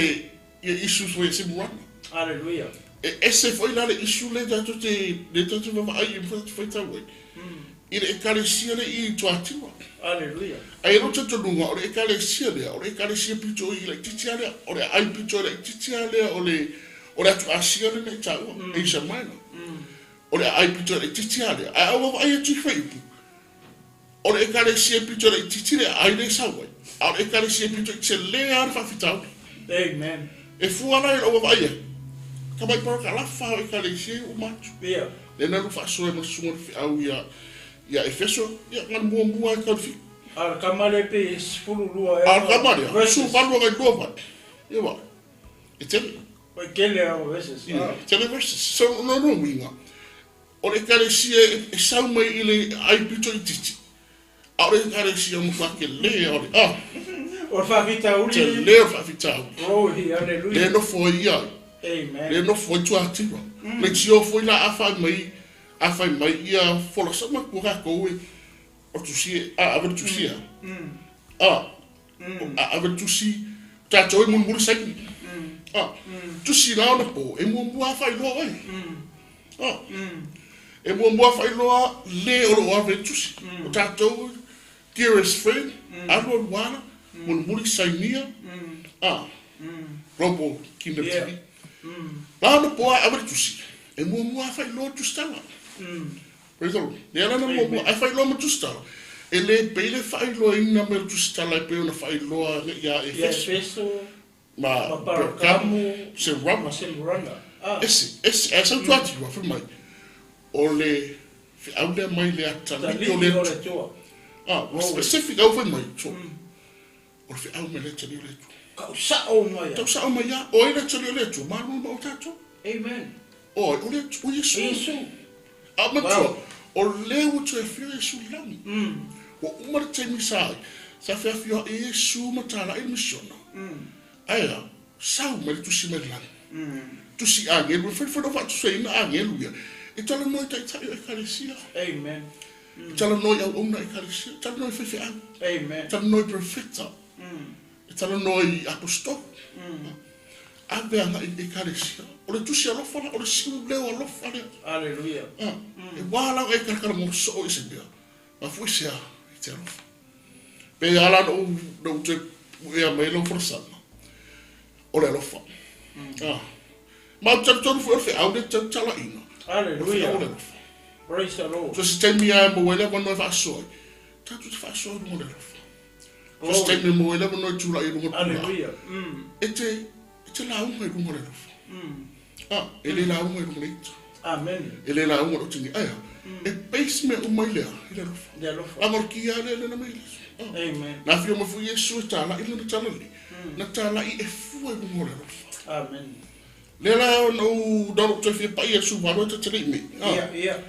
B: ia issues foi ia Semurana.
C: Hallelujah.
B: E ese foi la le issue le tatou te le tatou vaavaai i ma faitau ai. I le Ekalesia le i Tuatira.
C: Hallelujah.
B: Ae i lou talitonuga o le Ekalesia lea, o le Ekalesia pito i laitiiti lava lea, o le aai pito i laitiiti lava lea o le o le atu Asia lea na i taua, Asia Minor. O le aai pito i laitiiti lava lea. Ae a ou vaavaai atu i fuaiupu, o le Ekalesia pito i laitiiti le aai lea e sau ai, a o le Ekalesia pito i tele lava le faafitauli.
C: Amen.
B: E fua la i lou vaavaai atu, tamai parakalafa o Ekalesia ia ua uma atu.
C: Ia.
B: Lea na alu faasoa e ma le susuga o le feau ia ia Efeso, ia na muamua e tau le fitu.
C: A o le tama lea pei e 12 ea.
B: A o le tama lea, 18 agai lua vae. Ia vaai. E tele.
C: Oi tele lava verses.
B: Ia, tele verses. So, o lona uiga, o le Ekalesia e sau mai i le ai pito itiiti, a o le Ekalesia matua tele o le, a.
C: O le faafitauli.
B: Tele o le faafitauli.
C: Glory, hallelujah.
B: Lea e nofo ai ia.
C: Amen.
B: Lea e nofo ai Tuatira. Le tio foi la a fai mai, a fai mai ia folasa matua tatou e, o tusi e, a ave le tusi e a. A, a ave le tusi, tatou e mulimuli saini. A, tusi la ona po, e muamua a faailoa oe. A, e muamua a faailoa le o lo o ave le tusi. O tatou, dearest friend, alu alu ala, mulimuli sainia, a, Global Kingdom TV. La ona po a ave le tusi, e muamua a faailoa le tusitala. Praise the Lord. Lea la na muamua, ae faailoa ma tusitala. E le pei le faailoaina mai o le tusitala e pei ona faailoa ia
C: Efeso. Ia Efeso,
B: ma
C: Pergamo,
B: Semurana.
C: Ma Semurana. Ah.
B: Ese, ese, ae sau atu atu, fai mai, o le feau lea mai le atalii o le Atua. Ah, specific au fai mai, so, o le feau mai le atalii o le Atua.
C: Tau sao mai.
B: Tau sao mai ia, o ai le atalii o le Atua, malo ma o tatou.
C: Amen.
B: O ai, o le Atua, o Iesu.
C: Iesu.
B: A manatua, o lea ua toe afio Iesu i le lagi. Ua uma le taimi sa ai, sa feafioai Iesu ma talai le misiona. Ae a, sau mai le tusi mai le lagi. Tusi agelu, e fai fai faatusaina agelu ia. E talanoa i taitai o Ekalesia.
C: Amen.
B: E talanoa i auauna Ekalesia, e talanoa i faifeau.
C: Amen.
B: E talanoa i profeta. E talanoa i aposetolo. Ave agai i Ekalesia. O le tusi alofa la, o le siuleo alofa lea.
C: Aleluia.
B: E wā lau e kalakala mo soo i se mea. Mafua i se a, i te alofa. Pe a la na ou toe puea mai lau folasaga, o le alofa. Ma ou te talitonu foi o le feau lea e tautalaina.
C: Aleluia.
B: O le feau o le alofa.
C: Praise the Lord.
B: So se taimi lava e maua ai le avanoa e faasoa ai, tatou te faasoa i luga o le alofa. So se taimi e maua ai le avanoa e tulai i luga o le pulaa,
C: Aleluia.
B: e te, e te lauga i luga o le alofa. E le lauga i luga o le ita.
C: Amen.
B: E le lauga i le otini. Ae a? E base mea uma i le a? I le alofa.
C: Le alofa.
B: Leaga o le kia lea lea na aumai e Iesu.
C: Amen.
B: Na afio mai foi Iesu e talai lana talalelei. Na talai e fua i luga o le alofa.
C: Amen.
B: Lea la na ou na ou toe fia pai e Suvalu e ta te le i mei.
C: Ia, ia.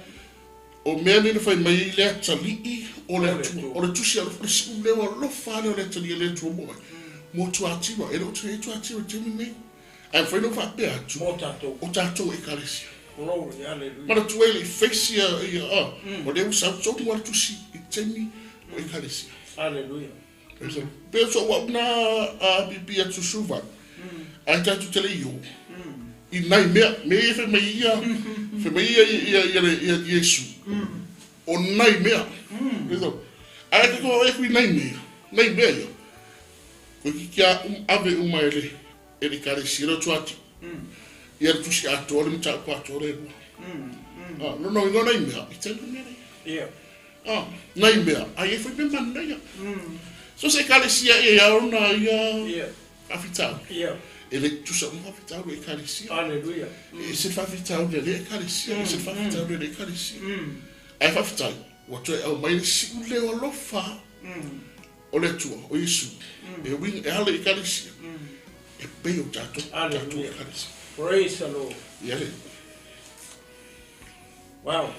B: O mea nei na fai mai ai le atalii o le Atua, o le tusi alofa, o le siuleo alofa lea o le atalii a le Atua mo ai? Mo Tuatira. E le o toe i ai Tuatira i le taimi lenei. Ae mafai ona ou faapea atu,
C: Mo tatou.
B: o tatou Ekalesia.
C: Glory, hallelujah.
B: Manatua e le i face ia, ia, a, o lea ua sau tonu lava le tusi i le taimi o Ekalesia.
C: Hallelujah.
B: Praise the Lord. Pei o so'u au na a pipi atu Suva, ae tatou te le i o i nai mea, mea ia fai mai ia, fai mai ia ia ia le ia Iesu. O nai mea. Praise the Lord. Ae tatou vaavaai atu i nai mea, nai mea ia. Toeitiiti a ave uma e le e le Ekalesia lea o Tuati. Ia le tusi atoa le mataupu atoa lea e lua. A, lona uiga o nai mea, i tele mea nei.
C: Ia.
B: A, nai mea, a i ai foi mea manaia. So se Ekalesia e ia ona ia
C: Ia.
B: faafitauli.
C: Ia.
B: E le tutusa uma faafitauli o Ekalesia.
C: Aleluia.
B: E ese le faafitauli a lea Ekalesia, e ese le faafitauli a lea Ekalesia. Ae faafetai, ua toe aumai le siuleo alofa o le Atua, o Iesu, e uiga, e ala i Ekalesia. E pei o tatou.
C: Hallelujah. Praise the Lord.
B: Ia le.
C: Wow.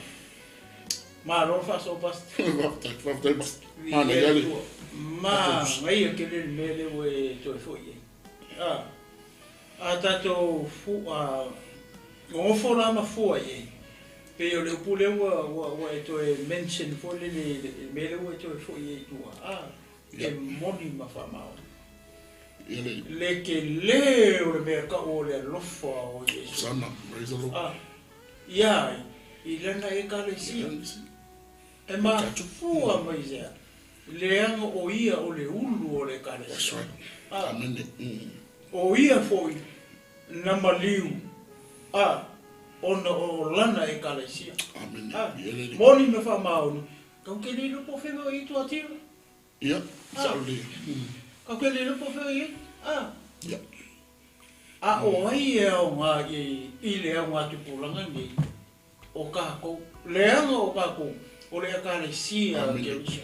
C: Malo faasoa Pastor.
B: Faafetai, faafetai Pastor. Manaia le.
C: Manaia tele le mea lea ua e toe foi i ai. A, a tatou fu, a, nonofo la ma fua i ai, pei o le upu lea ua, ua, ua e toe mention foi lele i le mea lea ua e toe foi i ai i tua, a, e moni ma faamaoni.
B: Ia le.
C: Le tele o le mea tau o le alofa o Iesu.
B: Hosanna, praise the Lord.
C: A, ia ai, i lana Ekalesia. E mafua mai i sea, leaga o ia o le ulu o le
B: That's
C: Ekalesia.
B: right.
C: A,
B: Amene.
C: o ia foi na maliu, a, ona o lana Ekalesia.
B: Amene.
C: A,
B: Ia le.
C: moni ma faamaoni, kau ke le iloa po o fea o i Tuatira.
B: Ia, sao le.
C: Kau ke le iloa po o fea o i ai. A,
B: Ia.
C: a o ai e aoga i i le augatupulaga nei o kākou, leaga o kākou, o le Ekalesia a
B: Amene.
C: Keriso.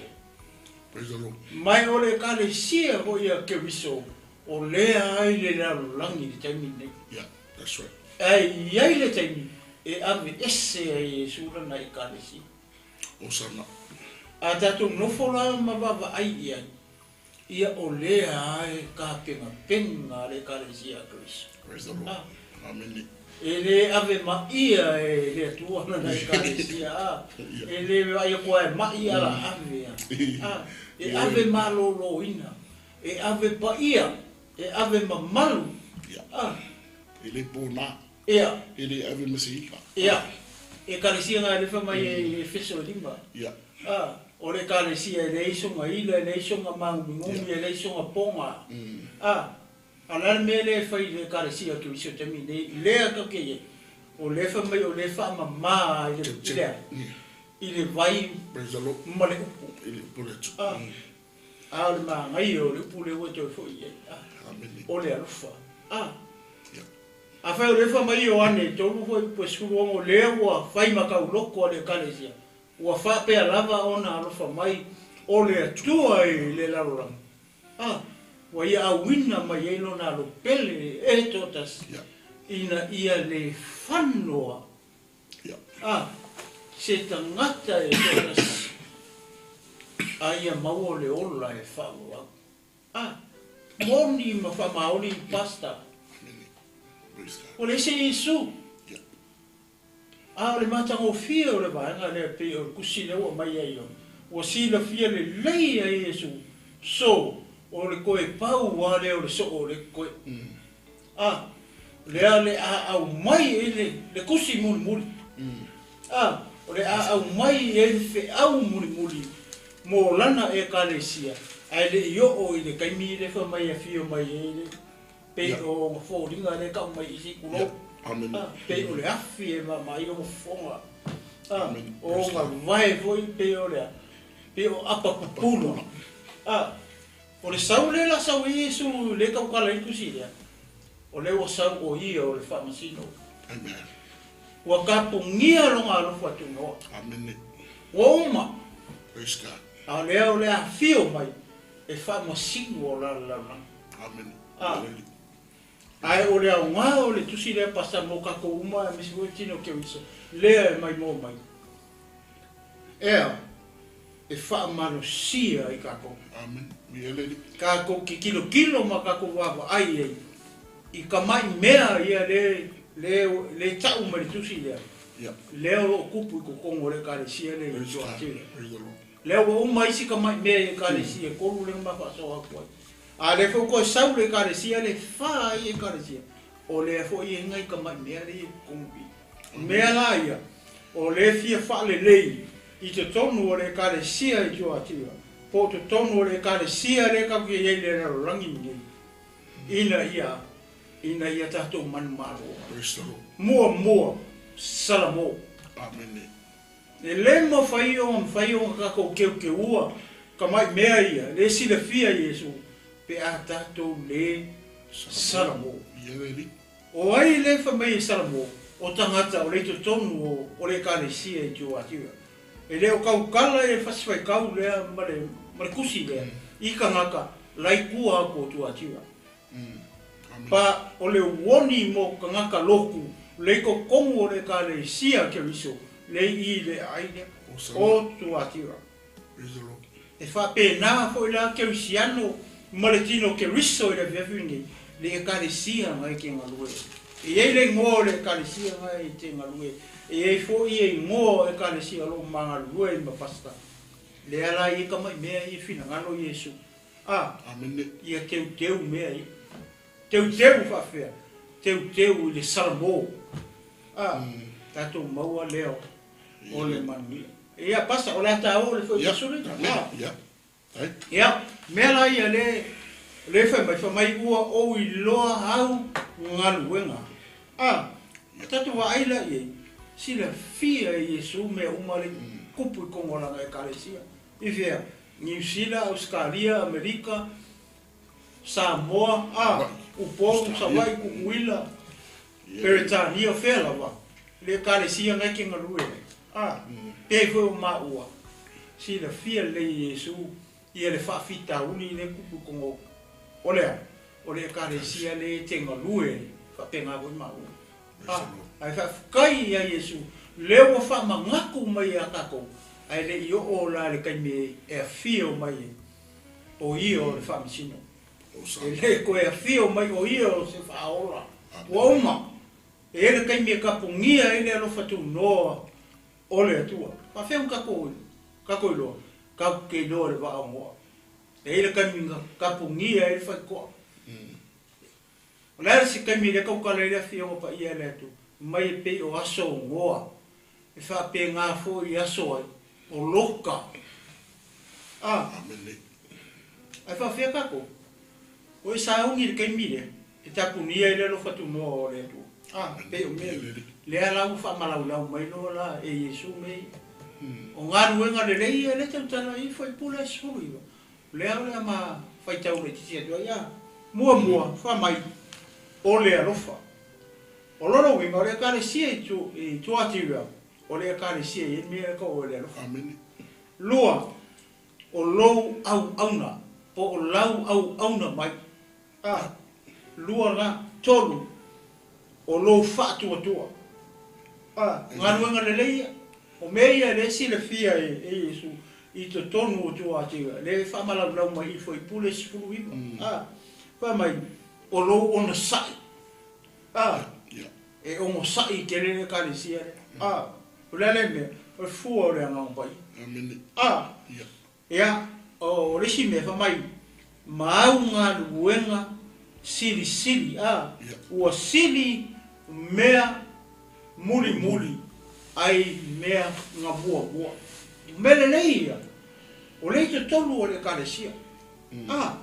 B: Praise the Lord.
C: Mai o le Ekalesia foi a Keriso, o lea ai le lalolagi i le taimi nei.
B: Yeah, that's right.
C: Ae i ai le taimi e ave ese ai Iesu lana Ekalesia.
B: Hosanna.
C: A tatou nofo la ma vaavaai i ai, ia o lea ai ka pengapenga a le Ekalesia a Keriso.
B: Praise the Lord.
C: Ah.
B: Amene.
C: E le ave maia e le Atua lana Ekalesia, a. E le vaai atu ai mai ala ave a. A, e ave malōlōina, e ave paia, e ave mamalu.
B: Ia.
C: A,
B: E le pōnā.
C: ia,
B: E le ave ma se ila.
C: ia. Ekalesia nga lefa mai e Efeso e 5.
B: Ia.
C: A, o le Ekalesia e leai soga ila, e leai soga magumigumi, e leai soga poga. A, a le a le mea lea e fai i le Ekalesia o Keriso i le taimi nei, lea tatou te i ai, o lea fai mai o lea e faamamā i le, i le a?
B: Ia.
C: I le vai
B: Praise the Lord.
C: ma le upu.
B: E le upu le Atua.
C: A, a o le magaia o le upu lea ua e toe foi i ai. A,
B: Amene.
C: o le alofa. A,
B: Ia.
C: afai o lea fai mai Ioane 3 foi upu e 16, lea ua fai ma kauloko a le Ekalesia, ua faapea lava ona alofa mai o le Atua i le lalolagi. A, ua ia auina mai ai lona alopele e toatasi,
B: Ia.
C: ina ia le fanoa.
B: Ia.
C: A, se tagata e toatasi, a ia maua le ola e faaauau. A, moni ma faamaoni pasta.
B: Amene. Praise God.
C: O le ese Iesu.
B: Ia.
C: A o le matagofie o le vaega lea pei o le kusi lea ua mai ai ona. Ua silafia lelei ai Iesu. So, o le koe pau a lea o le soo o le koe. A, lea le a au mai e le kusi mulimuli. A, o le a au mai e le feau mulimuli mo lana Ekalesia. Ae le i oo i le taimi le fai mai e afio mai e le pei o nga foliga le kau mai i se kulou.
B: Ia. Amene.
C: A, pei o le afi e maamaai o fofoga. A,
B: Amene.
C: o nga vae foi pei o le a, pei o apa pupula. A, o le sau le la sau i Iesu le kaukala i kusi lea. O le ua sau o ia o le faamasino.
B: Amen.
C: Ua kapugia longa alofa tunoa.
B: Amene.
C: Ua uma.
B: Praise God.
C: A o lea o le afio mai e faamasino o la lalolagi.
B: Amene.
C: Ah.
B: Hallelujah.
C: Ae o le aoga o le tusi lea pasa mo kākou uma aemaise foi tino o Keriso, lea e mai mo mai. Ea, e faamalosia i kākou.
B: Amen. Ia le.
C: Kākou kikilokilo ma kākou vaavaai ai. I ka mai mea ia le, le, le tau mai le tusi lea.
B: Ia.
C: Lea o loo kupu i totonu o le Ekalesia le i
B: Praise God.
C: Tuatira.
B: Praise the Lord.
C: Lea ua uma isi ka mai mea i Ekalesia, e 3 lea ma faasoa atu ai. A le foi koe sau le Ekalesia, le whā i Ekalesia, o lea foi e ngai ka mai mea le i totonu i. Mea la ia, o le fia whaalelei i totonu o le Ekalesia i Tuatira, po totonu o le Ekalesia le kau ki ei le lalolagi nei. Ina ia, ina ia tātou manumalo.
B: Praise the Lord.
C: Mua mua, Salamo.
B: Amene.
C: E le mawhai o mwhai o kākou keukeua, ka mai mea ia, le silafia Iesu, pe a tātou le Salamo.
B: Ia le.
C: O ai le whamai e Salamo, o tangata o le totonu o le Ekalesia i Tuatira. E le o kaukala e whasiwhai kau lea ma le kusi lea, i kangaka, lai kua ako o Tuatira. Pa o le uoni mo tagata lotu le i totonu o le Ekalesia Keriso le i le aai lea o Tuatira. E faapena foi la Kerisiano ma le tino Keriso i le afiafi lenei, le Ekalesia na e te galue. E i ai le igoa o le Ekalesia na e te galue, e i ai foi ia igoa o Ekalesia o lo o magalulue ai ma pastor. Lea la ia tamai mea ia finagalo Iesu. A, ia teuteu mea ia. Teuteu faafefea? Teuteu i le salamo. A, tatou maua lea o le manuia. Ia, pasa, o le a taua le foi pasuli.
B: Ia.
C: Ia, mea la ia le le fai mai, fai mai ua ou iloa au galuega. A, tatou vaai la i ai, silafia e Iesu mea uma le tupu i totonu o lana Ekalesia. I fea? Niu Sila, Ausetalia, Amerika, Samoa, a, Upolu, Savaii, Tutuila, Peretania, o fea lava, le Ekalesia na e te galue ai. A, pei foi o maua, silafia lelei e Iesu ia le faafitauli lea e tupu i totonu o le a? O le Ekalesia lea e te galue ai, faapena foi maua. A, ae faafetai ia Iesu, lea ua faamanatu mai ia tatou, ae le i oo la le taimi e afio mai ai o ia o le Faamasino. E le toe afio mai o ia o se Faaola. Ua uma. E i ai le taimi e tapunia ai le alofa tunoa o le Atua. Faafeai ona tatou, tatou iloa, tatou te iloa i le vaa o Noa. E i ai le taimi na tapunia ai le faitotoa. O le a le isi taimi lea tautala ai le Afioga Paia a le Atua, mai e pei o aso o Noa, e faapena foi i aso ai o Lota. A, ae faafefea tatou? O e sauni i le taimi lea, e tapunia ai le alofa tunoa o le Atua. A, pei o mea ia. Lea la ua faamalaulau mai loa la e Iesu mea ia. O galuega lelei ia lea tautala ai Fuaipule 19. Lea o le a ma faitau laitiiti atu ai a. Muamua, fai mai, o le alofa. O lona uiga, o le Ekalesia i tu, i Tuatira, o le Ekalesia e i ai le mea e tau o le alofa.
B: Amene.
C: Lua, o lou auauna, po o lau auauna mai. A, lua la. Tolu, o lou faatuatua. A, galuega lelei ia. O mea ia lea e silafia e Iesu i totonu o Tuatira, lea e faamalaulau mai i Fuaipule 19. A, fai mai, o lou onosai. A, e onosai tele le Ekalesia lea. A, o le a lea mea? O le fua o le Agaga Paia. A, ia, o le isi mea, fai mai, ma au galuega silisili, a, ua sili mea mulimuli ai mea na muamua. O mea lelei ia, o lea i totonu o le Ekalesia. A,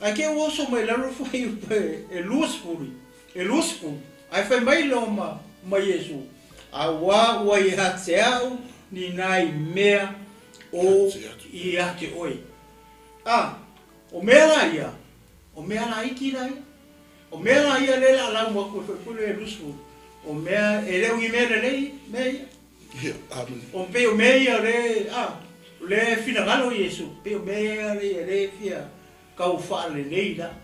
C: ae te i ua oso mai lalo fuaiupu e 20, e 20, ae fai mai loa ma, ma Iesu, Auā ua ia te au ni nai mea o ia te oe. A, o mea la ia, o mea laiti la ia. O mea la ia lea o le a lauga atu e faipule e 20, o mea, e le o ni mea lelei mea ia.
B: Ia, amene.
C: O pei o mea ia o lea, a, o lea e finagalo Iesu, pei o mea ia lea e fia tau faalelei la.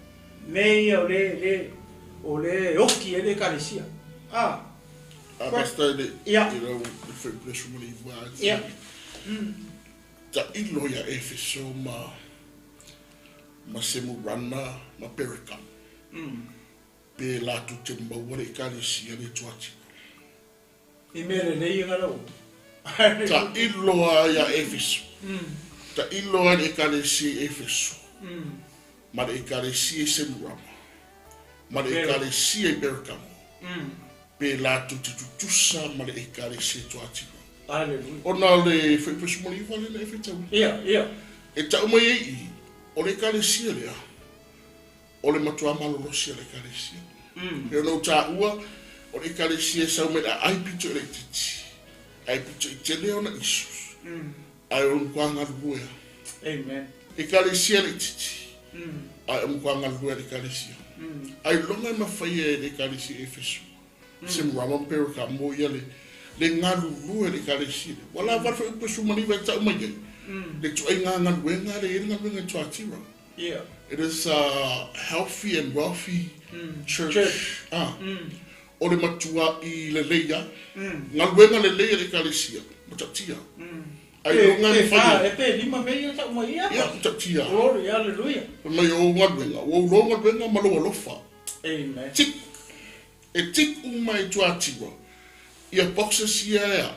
C: Mea ia o lea, lea, o lea e oti ai le Ekalesia. A,
B: A pastor e le,
C: Ia.
B: i lau le faipule 19 a
C: Ia.
B: Tailo ia Efeso ma ma Semurana ma Pereka. Pe latou te maua le Ekalesia le Tuatira.
C: I mea lelei ia lau.
B: Tailo lava ia Efeso. Tailo lava le Ekalesia i Efeso. Ma le Ekalesia i Semurama. Ma le Ekalesia i Perekamo. Pe latou te tutusa ma le Ekalesia i Tuatira.
C: Aleluia.
B: Ona o le Fuaiupu 19 lea na e faitauina.
C: Ia, ia.
B: E tau mai ai i i, o le Ekalesia lea, o le matua malolosi a le Ekalesia. E pei ona ou taua, o le Ekalesia e sau mai le aai pito i laitiiti, ae pito i tele ona issues, ae o le matua galulue lava.
C: Amen.
B: Ekalesia laitiiti, ae o le matua galulue a le Ekalesia. Ailoga e mafai e le Ekalesia i Efeso, Semurama ma Perekamo ia le le galulue a le Ekalesia lea. Ua lava le fuaiupu 19 e tau mai ai, le ituaiga galuega lea e i ai le galuega i Tuatira.
C: Ia.
B: It is a healthy and wealthy. Church. Ah. O le matua'i lelei a. Galuega lelei a le Ekalesia, matautia. Ailoga e
C: Pe
B: mafai
C: fa,
B: ai.
C: e pe lima mea ia tau mai ia.
B: Ia, matautia.
C: Glory, hallelujah.
B: Fai mai o ou galuega, ua ou loa galuega ma lou alofa.
C: Amen.
B: Tick. E tick uma i Tuatiwa ia boxes ia ea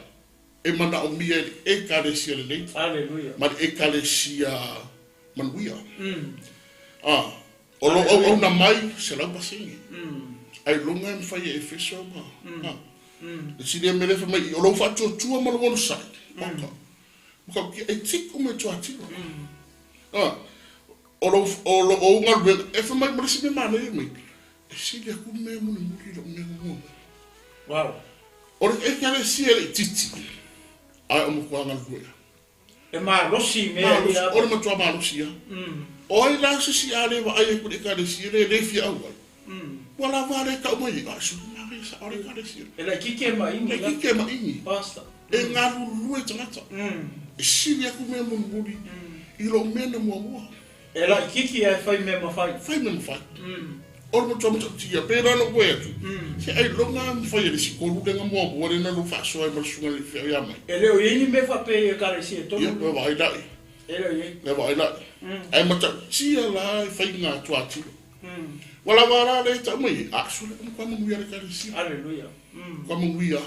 B: e manaomia e le Ekalesia lelei
C: Hallelujah.
B: ma le Ekalesia manuia. Ah, o lo o auauna mai 100%. Ailoga e mafai e Efeso ma ah. Le sili mea lea fai mai i, o lou faatuatua ma lou onosai. Oka. Matautia e tick uma i Tuatiwa. Ah, o lou o lo ou galuega e fai mai ma le isi mea manaia mai. E sili aku mea mulimuli i lou mea muamua.
C: Wow.
B: O le Ekalesia e le itiiti, ae o matua galulue.
C: E malosi mea
B: Malosi,
C: ia.
B: o le matua malosi ia. O ai la se isi a le vaai aku i le Ekalesia le le fia auai. Ua lava le tau mai, a su mari sa o le Ekalesia.
C: E laitiiti e maini
B: Le
C: la.
B: kike e maini.
C: Pastor.
B: E galulue tagata. E sili aku mea mulimuli i lou mea na muamua.
C: E laitiiti ae fai mea mafai.
B: Fai mea mafai. O le matua matautia, pe la na ue atu. Se ailoga mafai e le isi tolu le muamua le na lou faasoa ai ma le susuga i le feau ia mai.
C: E le o i ai ni mea faapea i Ekalesia
B: Ia,
C: tonu.
B: le vaai lai.
C: E le o i ai.
B: Le vaai lai. Ae matautia la e faiga tuatilo. Ua lava la le tau mai, a sule kuma kwa manuia le Ekalesia.
C: Hallelujah.
B: Kwa manuia.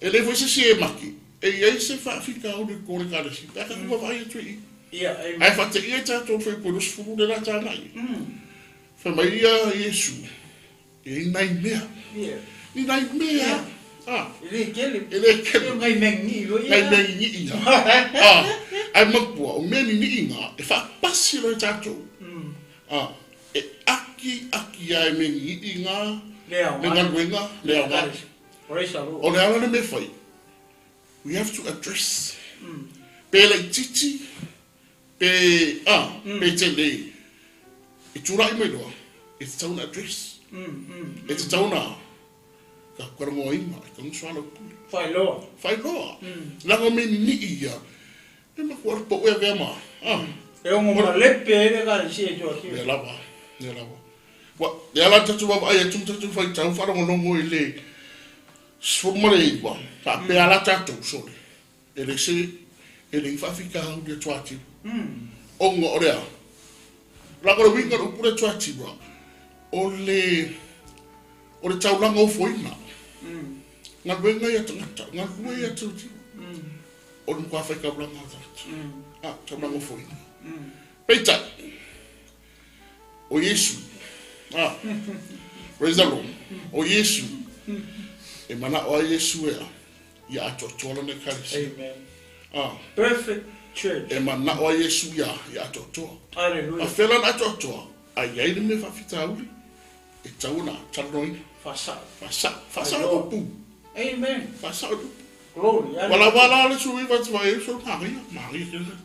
B: E le foi se si e maki. E iai se faafitauli ko le Ekalesia. Pe a ka kuma vaai atu i.
C: Ia, amen.
B: Ae faateia i tatou fai po 20 le la tānai. Fai mai ia Iesu, e i nai mea.
C: Ia.
B: Ni nai mea. Ah,
C: E le kele.
B: e le kele.
C: E ngai mea nini lo ia.
B: Nai mea nini ia. Ah, ai mapua, o mea nini ngā, e faapasi loa i tatou. Ah, e aki aki ai mea nini ngā,
C: Le aoga.
B: le galuega, le aoga.
C: Praise the Lord.
B: O le ala le mea fai, we have to address. Pe laitiiti, pe, ah, pe tele. E tūrai mai loa, e te tauna address. E te tauna ka karangoaina, e kagusoa lau pule.
C: Whailoa.
B: Whailoa. Laga me ni ia. E maku ara po ea vea ma. Ah,
C: E ongo malepe e le Ekalesia i tua
B: le lava, le lava. Wa, le ala tatu wa ai atu tatu whai tau wharongonongo i le sfumare iwa. Pa pe ala tatu sole. E le se, e le whawhika hau le tuati. Ongo o rea. Lako le winga o pure tuati wa. O le, o le taulanga o foina. Ngā ruenga ia tangata, ngā rua ia tauti. O le mkua whai kaulanga o tangata. Ah, taulanga o foina. Peitai, o Iesu, ah, praise the Lord, o Iesu, e mana o Iesu ea, ia atoatoa lana Ekalesia.
C: Amen.
B: Ah,
C: Perfect church.
B: e mana o Iesu ia, ia atoatoa. A
C: Hallelujah.
B: whela na atoatoa, a iai le mea whawhitauri, e tau na talanoina.
C: Whasao.
B: Whasao, whasao upu,
C: Amen.
B: whasao upu.
C: Glory.
B: Wala wala le sui wa te vai so Maria, Maria ke le.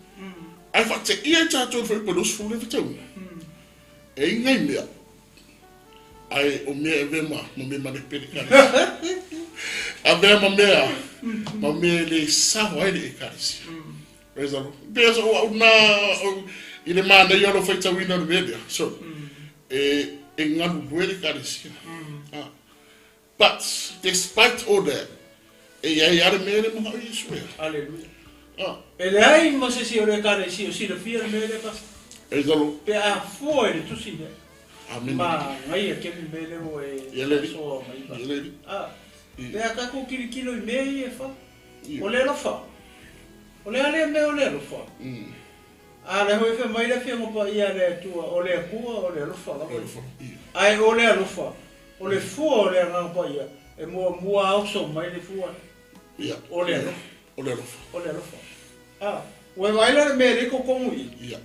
B: Ai fa te ia tātou whai po los fule tau. E ngai mea. Ai o mea e vema, ma me mane pere kare. A vea ma mea, ma mea le sawa ai le e karisi. Praise the Lord. Pea so au nā, i le mana ia lo whai tauina le mea. So, e ngalu lue le karisi. Ah. But, despite all that, e iai are mea le maha o Iesu ea.
C: Hallelujah.
B: Ah,
C: E le ai ma se si o le Ekalesia, o silafia le mea le pastor.
B: praise the Lord.
C: Pe a fua e le tusi le.
B: Amen.
C: Ma ngai a kemi mea le o e
B: Ia le ri.
C: soa mai pa.
B: Ia le ri.
C: Ah,
B: Ia.
C: pe a kako kilikilo i mea i e fa.
B: Ia.
C: O le alofa. O le ale mea o le alofa. A le hoi fe mai le fia ngopa ia le atua, o le akua, o le alofa lava.
B: Le alofa. Ia.
C: Ai o le alofa. O le fua o le anganga ia. E mua mua auso mai le fua.
B: Ia.
C: O le alofa.
B: O le alofa.
C: O le alofa. Ah, ua vaila le mea le kokongu i.
B: Ia.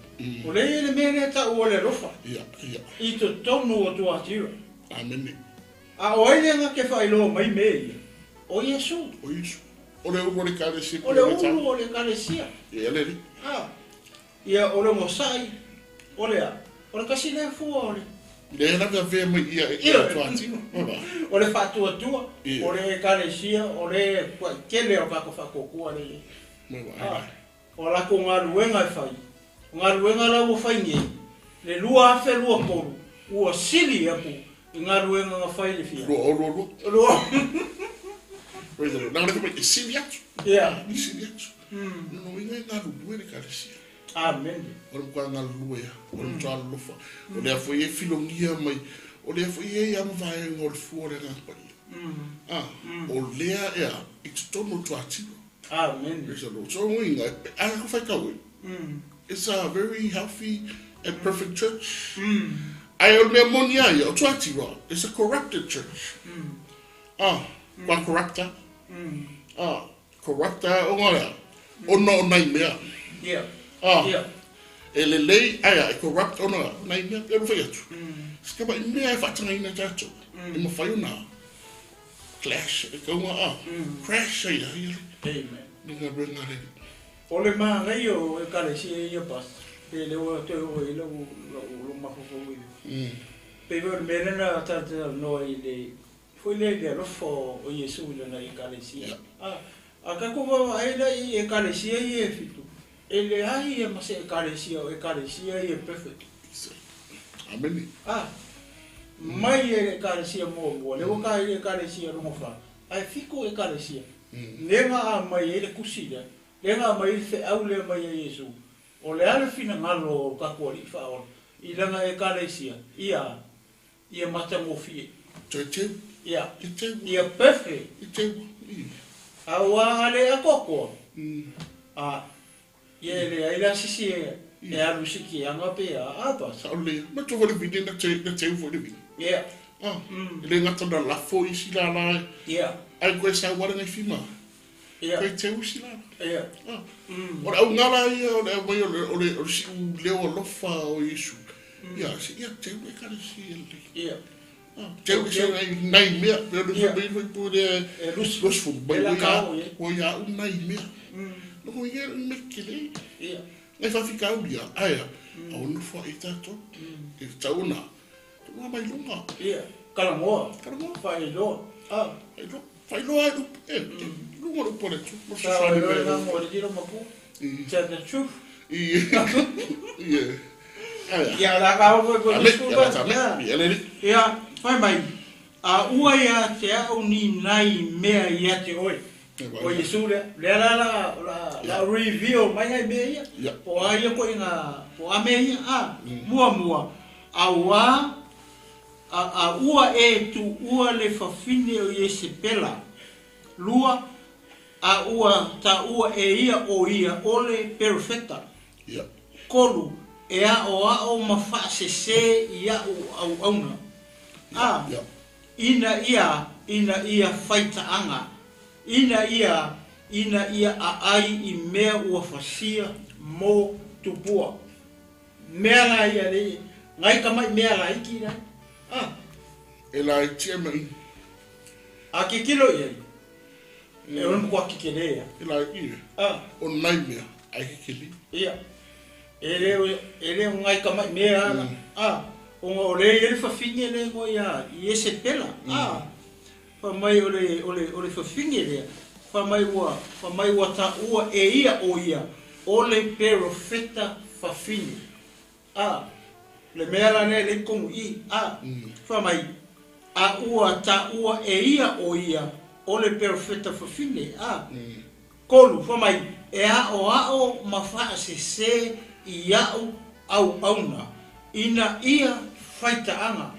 C: O le ia le mea le tau o le alofa.
B: Ia. Ia.
C: I totonu o Tuatira.
B: Amen.
C: A o ai le nga ke whailoa mai mea ia. O Iesu.
B: O Iesu. O le ulu o le Ekalesia.
C: O le ulu o le Ekalesia.
B: Ia le ri.
C: Ah, ia o le ngosai. O le a. O le kasi le fua o le.
B: Le la vea mai ia e
C: Ia.
B: tuatino. Ora.
C: O le whaatuatua.
B: Ia.
C: O le Ekalesia. O le kua kele o kako whakokua le ia.
B: Mai wa.
C: Ah, o la ko ngā ruenga e whai. O ngā ruenga la ua whai nei. Le 2023. Ua sili aku i galuega na fai i le fia.
B: 2022.
C: Lua.
B: Praise the Lord. Leaga le fai mai, e sili atu.
C: Ia.
B: E sili atu. Lona uiga e galulue le Ekalesia.
C: Amene.
B: O le matua galulue lava, o le matua alolofa. O lea foi e filogia mai, o lea foi e i ai lava ma vaega o le fua o le Agaga Paia. A, o lea e a, i totonu o Tuatira.
C: Amene.
B: Praise the Lord. So lona uiga, a ku faitau ai, it's a very healthy and perfect church. Ae o le mea moni lava ia, o Tuatira, it's a corrupted church. A, kua corrupt lava. A, corrupt lava ona o le a? Ona o nai mea. A, e lelei, ae a, e corrupt ona o nai mea. Pei ona fai atu, se tamai mea e faatagaina e tatou, e mafai ona clash, e tau ona a, crash ai lava ia le galuega a le Alii.
C: O le manaia o Ekalesia ia Pastor, pe le ua toe oo i ai lau mafaufau i le, pei foi o le mea lea na talatalanoa i le, foi lea i le alofa o Iesu i lana Ekalesia. A, a tatou vaavaai la i Ekalesia ia e fitu, e leai ia ma se Ekalesia o Ekalesia ia perfect.
B: Amene.
C: A, mai ia i le Ekalesia muamua, lea ua tae i le Ekalesia lona fa, ae fitu Ekalesia. Lea na aumai ai le tusi lea, lea na aumai ai le feau lea mai a Iesu, o le a le finagalo o lo tatou Alii Faaola i lana Ekalesia, ia, ia matagofie.
B: Toe teu.
C: Ia.
B: E teu.
C: Ia perfect.
B: E teu. I.
C: A ua a le atoatoa, a, ia e leai la se isi e alu i se kiaga pe a, a pa.
B: Sao lelei. Matua foi le vine na te, na teu foi le vine.
C: Ia.
B: A, e le gata na lafo isi lala e.
C: Ia.
B: Ai koe sau ale ngai fima.
C: Ia.
B: Koe teu isi lala.
C: Ia.
B: A. O le auga la ia o le aumai o le, o le, o le siu leo alofa o Iesu. Ia, se ia teu Ekalesia lelei.
C: Ia.
B: A, teu ese nai, nai mea. Pe o le
C: Ia.
B: fai mai fai le
C: E lusi.
B: lusi fu mai
C: E la
B: ua ia,
C: kao, ia.
B: ua ia u nai mea. Loko ia me kele.
C: Ia.
B: Nai faafitauli a, ae a, a o nofo ai tatou. E tatau ona tuuga mai luga.
C: Ia, kalamoa.
B: Kalamoa.
C: Faailoa. A.
B: Faailoa, faailoa ai upu, e, luga o le upu a le Atua. Mo
C: Sa
B: fesoasoani
C: o
B: mai
C: le
B: ai.
C: mo le tino mapu. Tell the truth.
B: I, i, ae a.
C: Ia, la ka o ko
B: Ame,
C: school
B: ia la
C: bus.
B: tame,
C: Ia.
B: ia le li.
C: Ia, fai mai. A ua ia te au ni nai mea ia te oe. O Iesu lea, lea la la la la reveal mai nai mea ia.
B: Ia.
C: Po a ia ko inga, po a mea ia, a, mua mua. A ua, a, a ua e tu ua le fafine o Iesepela. Lua, a ua ta ua e ia o ia o le perofeta.
B: Ia.
C: Kolu, e a o a o ma whaasese i au au auna. A,
B: Ia.
C: ina ia, ina ia whaitaanga. Ina ia, ina ia a ai i mea ua fasia mo tupua. Mea la ia le, ngai ka mai mea la iki la. A.
B: E la i tia mai.
C: A ke kilo ia. E ono kwa kikele ia.
B: E la i.
C: A.
B: O nai mea, ai kikele.
C: Ia. E le, e le ngai ka mai mea la. A. O ngā o le ia le whawhinge le ngo ia, i ese pela. A. Wha mai o le, o le, o le whawhinge lea. Wha mai ua, wha mai ua ta ua e ia o ia. O le perofeta whawhinge. A. Le mea la lea le kongu i. A. Wha mai, a ua ta ua e ia o ia. O le perofeta whawhinge. A. Kolu, wha mai, e a o a o ma whaasese i au au auna. Ina ia whaitaanga.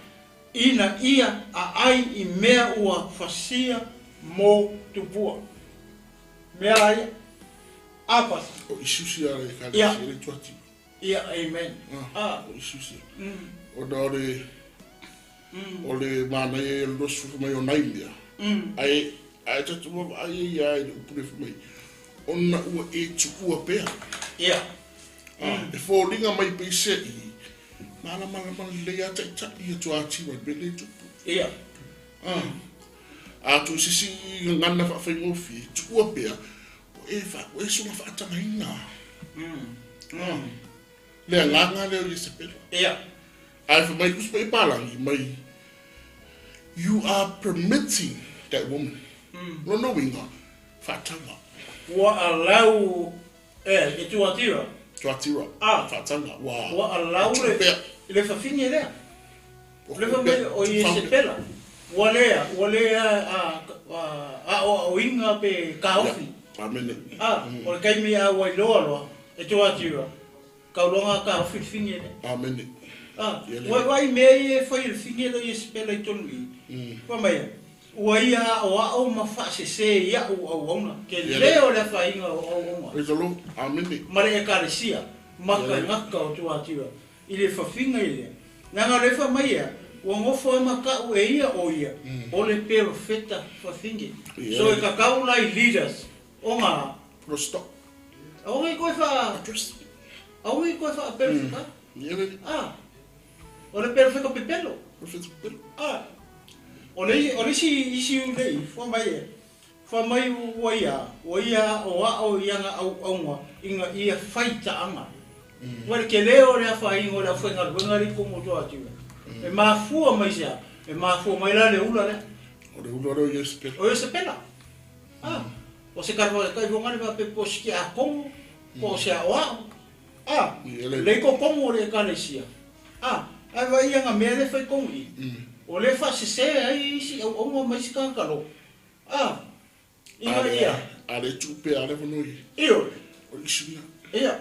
C: Ina ia a ai i mea ua fasia mo tupua. Mea la ia. A pasi.
B: O isusi ara e kare
C: Ia.
B: si ele tuati.
C: Ia, amen.
B: A. O isusi. O na o le, o le mana ia e losu mai o nai mea. Ai, ai tatu wa ai ia ai le upure mai. Ona ua e tuua pea.
C: Ia.
B: A, e fōlinga mai pe se i. Mana mana mana le ia tai tai ia tuati wa be le tupu.
C: Ia.
B: A. A tu sisi ngana wha whaingofi, tuua pea. O e wha, o e sunga whaatanga ina. A. Lea ngā leo i se pera.
C: Ia.
B: Ai wha mai kuspa i pālangi mai. You are permitting that woman. Lona winga, whaatanga.
C: Ua alau, e, e tuatira.
B: Tuatira.
C: A.
B: Whaatanga. Wa.
C: Ua alau le,
B: Pea.
C: le whawhinge lea. Le fai mai o Iesepela, ua le ua le aoaoina pe taofi.
B: Amene.
C: A, o le taimi a ua iloa loa, e Tuatira, tauloga taofi le fine lea.
B: Amene.
C: A, ua vaai i mea ia e fai e le fine lea o Iesepela i totonu i i. Fai mai, ua ia aoao ma faasese i a'u auauna, tele o le afaina o auauna.
B: Praise the Lord. Amene.
C: Ma le Ekalesia, ma tagata o Tuatira. I le fafiga i lea, leaga o lea fai mai ea, ua nofo ai ma ka'u e ia o ia, o le perofeta fafine. So e kakau la i leaders o nga.
B: Full stop.
C: Aua i koe wha.
B: Address.
C: Aua i koe wha perofeta. Ah. O le perofeta pepelo.
B: Perofeta pepelo.
C: Ah. O le o le isi isi u lei, fai mai ea. Fai mai ua ia, ua ia aʻoaʻo i ana ʻauʻauga ina ia faitaaga. Ua le tele o le afaina o le aufaigaluega lea i totonu o Tuatira. E mafua mai se a? E mafua mai la le ula lea.
B: O le ula lea o Iesepela.
C: O Iesepela. A, o se kaifoga le faapea po o se tiakono, po o se aʻoaʻo. A, lea i totonu o le Ekalesia. A, ae vaai ia na mea lea e fai totonu i i. O lea e faasese ai isi ʻauʻauga ma isi tagata loa. A, ina ia.
B: A le tuu pea le avanoa i.
C: Ioe.
B: O le isi mea.
C: Ia.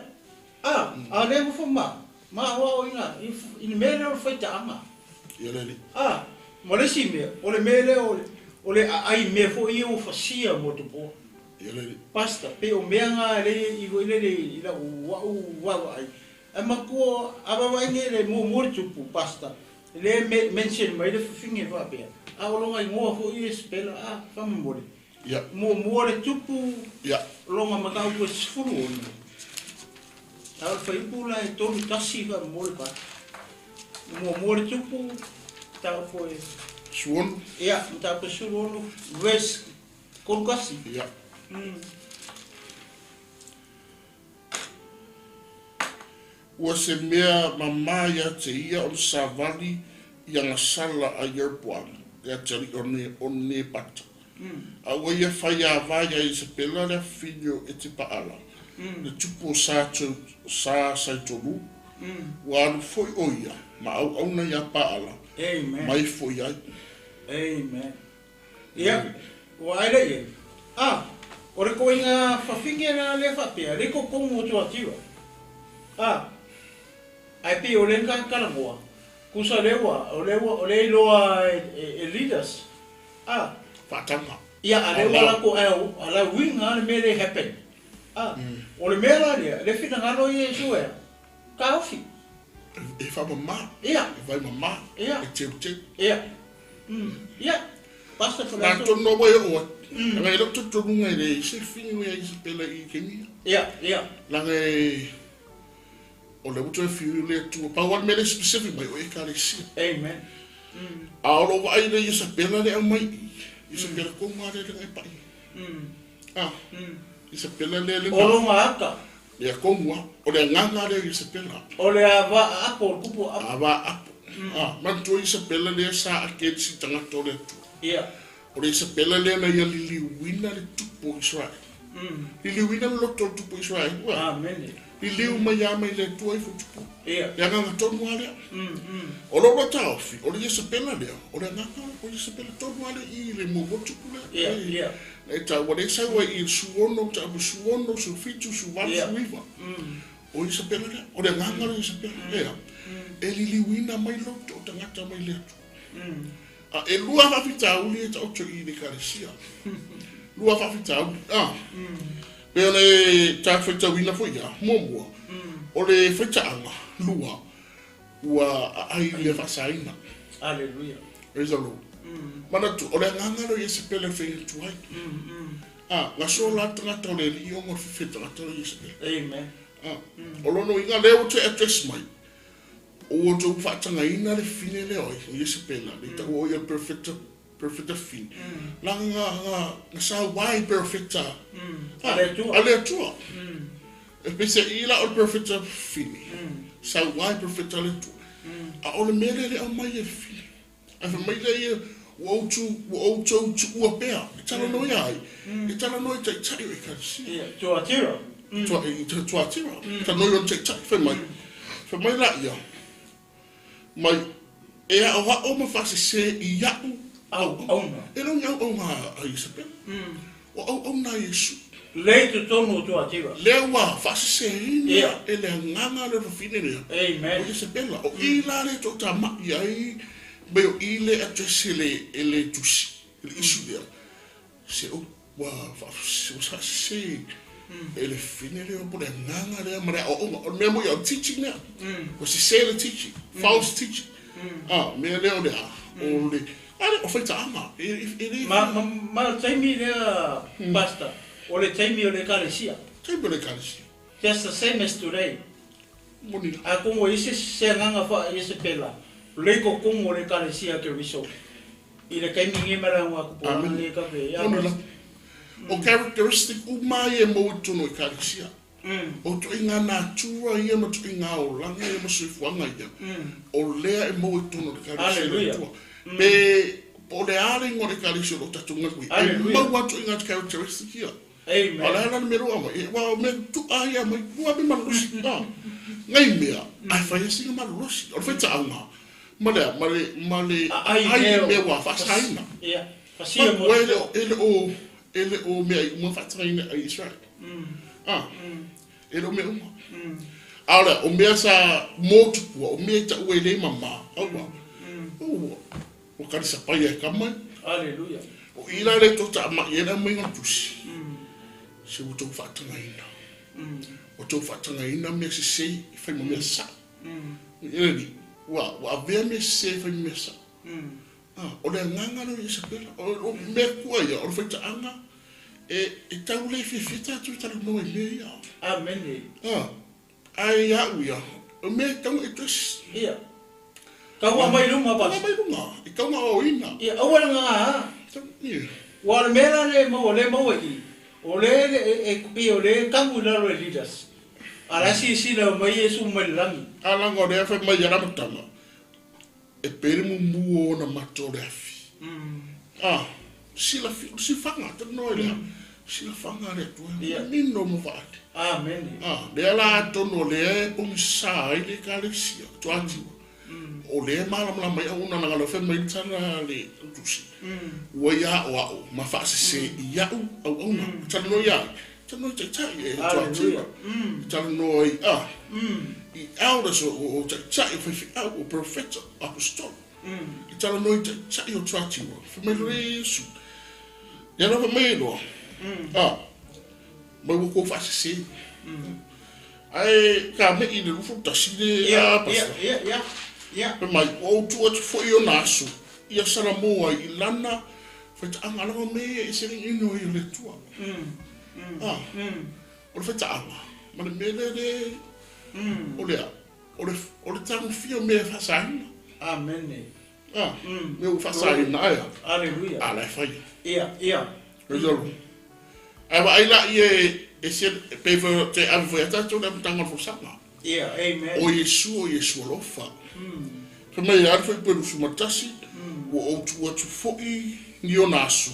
C: A, a le nofo ma, ma aoaoina i, i le mea lea o le faitaaga.
B: Ia le alii.
C: A, ma le isi mea, o le mea lea o le, o le aai mea foi ia ua fasia mo Tupua.
B: Ia le alii.
C: Pastor, pei o mea na lea i foi lele i lau a'u vaavaai. Ae matua a vaavaai nei le muamua le tupu, pastor, lea e mention mai le fafine faapea, a o lona igoa foi e spell a faamolemole.
B: Ia.
C: Muamua le tupu,
B: Ia.
C: lona mataupu e 16. A o le fuaiupu la e 31 faamolemole pastor. Muamua le tupu, mataupu e
B: 16.
C: Ia, mataupu e 16, verse 31.
B: Ia. Ua se mea mamā ia te ia o le savali i ana sala a Ieropoama, le atalii o Nebata. A ua ia faiāvā iā Isapela le afafine o Etepaala, le tupu o Sa Saitolu, ua alu foi ʻo ia ma auauna iā Paala, mai foi ai.
C: Amen. Ia, ua ae lea i ai. A, o le koiga fafine la lea faapea, le totonu o Tuatira. A, ae pei o lea na talanoa, tusa lea ua, o lea ua, o lea iloa e, e, e leaders. A.
B: Faataga.
C: Ia, a lea ua latou ae, a la uiga le mea lea e happen. A, o le mea la lea, le finagalo ia Iesu ea, taofi.
B: E faamama.
C: Ia.
B: E vaimama.
C: Ia.
B: E teuteu.
C: Ia. Ia. Basta for
B: Na tonu no wai o. Langa e lau tautonuga e le se fini o ia Isapela i Kenia.
C: Ia, ia.
B: Langa e o le uto e fiu le atua. Pau a le mea le specific mai o Ekalesia.
C: Amen.
B: A o lou vaai le Isapela le aumai i. Isapela kohu a le lenga e pai. Ah. Isapela le lenga.
C: O longa ata.
B: Lea kohu a. O le agaga lea o Isapela.
C: O le ava apo, o le kupu apo.
B: Ava apo. Ah, manatua Isapela lea sa ake le si tagata o le Atua.
C: Ia.
B: O le Isapela lea na ia liliuina le tupu o Israel. Liliuina le loto o le tupu o Israel. Ua.
C: Amene.
B: Liliu mai a mai le Atua ifo tupu.
C: Ia.
B: Le agaga tonu a lea. O lou taofi, o le Isapela lea, o le agaga o Isapela tonu a lea i le muamua tupu lea.
C: Ia, ia.
B: E tau, ua le sau ai i le 16, tau 16, 17, 18, 19. O Isapela lea, o le agaga lea o Isapela lea, e liliuina mai loto o tagata mai le Atua. A e lua faafitauli e taoto i le Ekalesia. Lua faafitauli. A, pei ona e ta faitauina foi ia, muamua, o le faitaaga, lua, ua aai i le faasaina.
C: Aleluia.
B: Praise the Lord. Manatu, o le agaga lea o Iesepele e fai atu ai. A, gasoa la le tagata o le alii ona o le fefe tagata lea o Iesepele.
C: Amen.
B: A, o lona uiga lea ua toe address mai, ua outou faatagaina le fine lea o Iesepela, le taua o ia perfecta, perfecta fine. Leaga na, na, na sauai perfecta
C: A le Atua.
B: A le Atua. E peiseai la o le perfecta fine. Sauai perfecta a le Atua. A o le mea lea le aumai e le fine. Ae fai mai lea ia, ua outou, ua outou tuua pea. E talanoa ia ai? E talanoa i taitai o Ekalesia.
C: Ia, Tuatira.
B: Tua, i Tuatira. Talanoa i ona taitai. Fai mai, fai mai la ia, mai, E a'oa'o ma faasesē i a'u
C: auauna.
B: E le o ni auauna a Isabela. O auauna a Iesu.
C: Lea i totonu o Tuatira.
B: Lea ua faasesēina e le agaga lea o le fafine lea o Isabela. O i la lea e toatama'i ai mai o i lea e address e le e le tusi, e le issue lea. Se o ua faasesē e le fafine lea po o le agaga lea ma le aoaoga. O le mea moi o le teaching lea. Ua sesē le teaching, false teaching. A, mea lea o le a? O le, a lea, o faitaaga. E le.
C: Ma, ma, ma le taimi lea, Pastor, o le taimi o le Ekalesia.
B: Taimi o le Ekalesia.
C: Just the same as today.
B: Moni la.
C: A komo i se, se agaga faa Iesepela, le kokomo o le Ekalesia Keriso. I le taimi nei ma le aoga tupulaga nei ka fe, ia.
B: Moni la. O characteristic uma ia e maua i totonu o Ekalesia. O toaiga natura ia ma toaiga olaga ia ma soifuaga ia, o lea e maua i totonu o le Ekalesia o le Atua. Pe po o le a le igoa o le Ekalesia o lo o tatou galue ai, e maua lava toaiga characteristic ia. A o le a la le mea lea ua aumai? Aua o mea tuua ia aumai, ua ave malolosi. Ngai mea, ae fai lava sina malolosi. O le faitauga, ma le a? Ma le, ma le
C: aai
B: i mea ua faasaina. Aua e le o, e le o, E le o mea i uma faatagaina e Israel. A, e le o mea uma. A o le a, o mea sa mo tupua, o mea i taua e le mama, aua, ua, ua kalisapaia e kama e.
C: Aleluia.
B: O i la le tou taamai ai le aumaiga o le tusi, se ua tou faatagaina. Ua tou faatagaina mea sese e fai ma mea sao. E le ni, ua, ua avea mea sese e fai ma mea sao. O le agaga lea o Isabela, o mea kua ia, o le faitaaga e tau le fiafia tatou e talanoa i mea ia.
C: Amene.
B: Ae ia au ia, o mea e tatau ona address.
C: Ia. Tau aumai i luma,
B: Pastor. Tau aumai i luga, e tatau ona aoaoina.
C: Ia, aua le gagā.
B: Ia.
C: Aua o le mea la lea e maua, lea e maua i i, o lea e pei o lea e tagu i lalo e leaders, a o la e silasila mai Iesu mai le lagi.
B: A leaga o lea e fai mai ia le amataga, E pei le mumu o ona mata o le afi. A, silafia, o le silafaga, talanoa i le a? Silafaga a le Atua, e manino ma vaai.
C: Amene.
B: A, lea la atonu o lea e pogisa ai le Ekalesia, Tuatiwa, o lea e malamalama ai auauna leaga o lea fai mai le tala a le Tusi, ua ia aoao ma faasese i au auauna. Talanoa ia ai? Talanoa i taitai e Tuatiwa. Talanoa i a? I elders, o taitai, o faifeau, o profeta, o aposetolo. I talanoa i taitai o Tuatiwa. Fai mai loa Iesu, lea la fai mai ai loa, a, mai ua kou faasese. Ae ka mei i le 21 le a pastor. Fai mai, ua ou tuu atu foi ona aso ia Salamo ai i lana faitaaga lava me ia e seleni ai o le Atua. A, o le faitaaga ma le mea lea le o le a, o le, o le tagofia o mea e faasaina.
C: Amene.
B: A, mea ua faasaina ae a.
C: Aleluia.
B: A la e fai.
C: Ia, ia.
B: Praise the Lord. Ae vaai la ia e se, pei foi o te ave foi ia tatou le amataga o le folasaga.
C: Ia, amen.
B: O Iesu, o Iesu alofa. Fai mai e alu foi pe 21, ua ou tuu atu foi ni ona aso.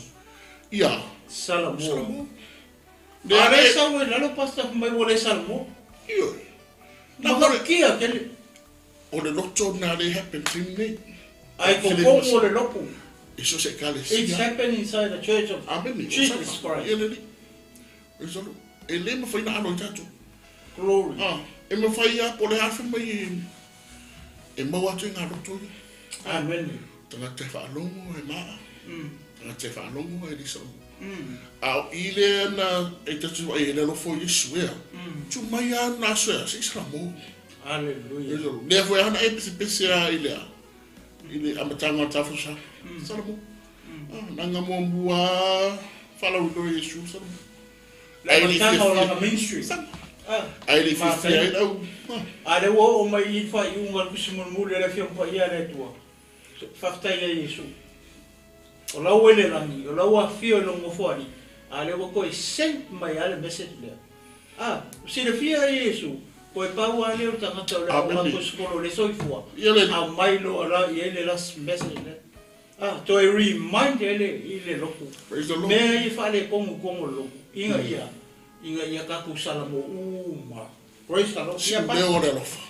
B: Ia.
C: Salamo.
B: Salamo.
C: A le sau ai lalo pastor fai mai ua le Salamo.
B: Ioe.
C: Mafakia tele.
B: O le loto na le happen taimi nei.
C: Ai kokomu o le lotu.
B: E so se ekalesia.
C: It's happen inside the church of
B: Amene.
C: Jesus Christ.
B: Ia lelei. E le mafai ona alo ai tatou.
C: Glory.
B: Ah, e mafai lava po o le a fai mai e maua atu i ngā loto ia.
C: Amene.
B: Tagata e faalogo e maa. Tagata e faalogo e le sao. A o i lea na e tatu ai e le alofa o Iesu ea. Tu mai a na aso ea, se i Salamo.
C: Aleluia.
B: Lea foi ana e pesepese a i le a, i le amataga o le tafosa. Salamo. Ah, nanga muamua faalauiloa Iesu Salamo.
C: Le amataga o lana ministry.
B: Ae le i fiafia ai lau.
C: A lea ua oo mai i le faaiuga o le Tusi Mulimuli a le Afioga Paia a le Atua. Faafetai ia Iesu. O la ua i le lagi, o la ua afio i lou nofoalii, a lea ua toe send mai lava le message lea. A, silafia e Iesu, toe pau lava lea o le tagata o le aposetolo o le soifua, aumai loa la i ai le last message lea. A, toe remind ai le i le lotu. Mea ia e faaletonu i totonu o le lotu, ina ia, ina ia tatou salamo uma. Praise the Lord.
B: Siu leo o le alofa.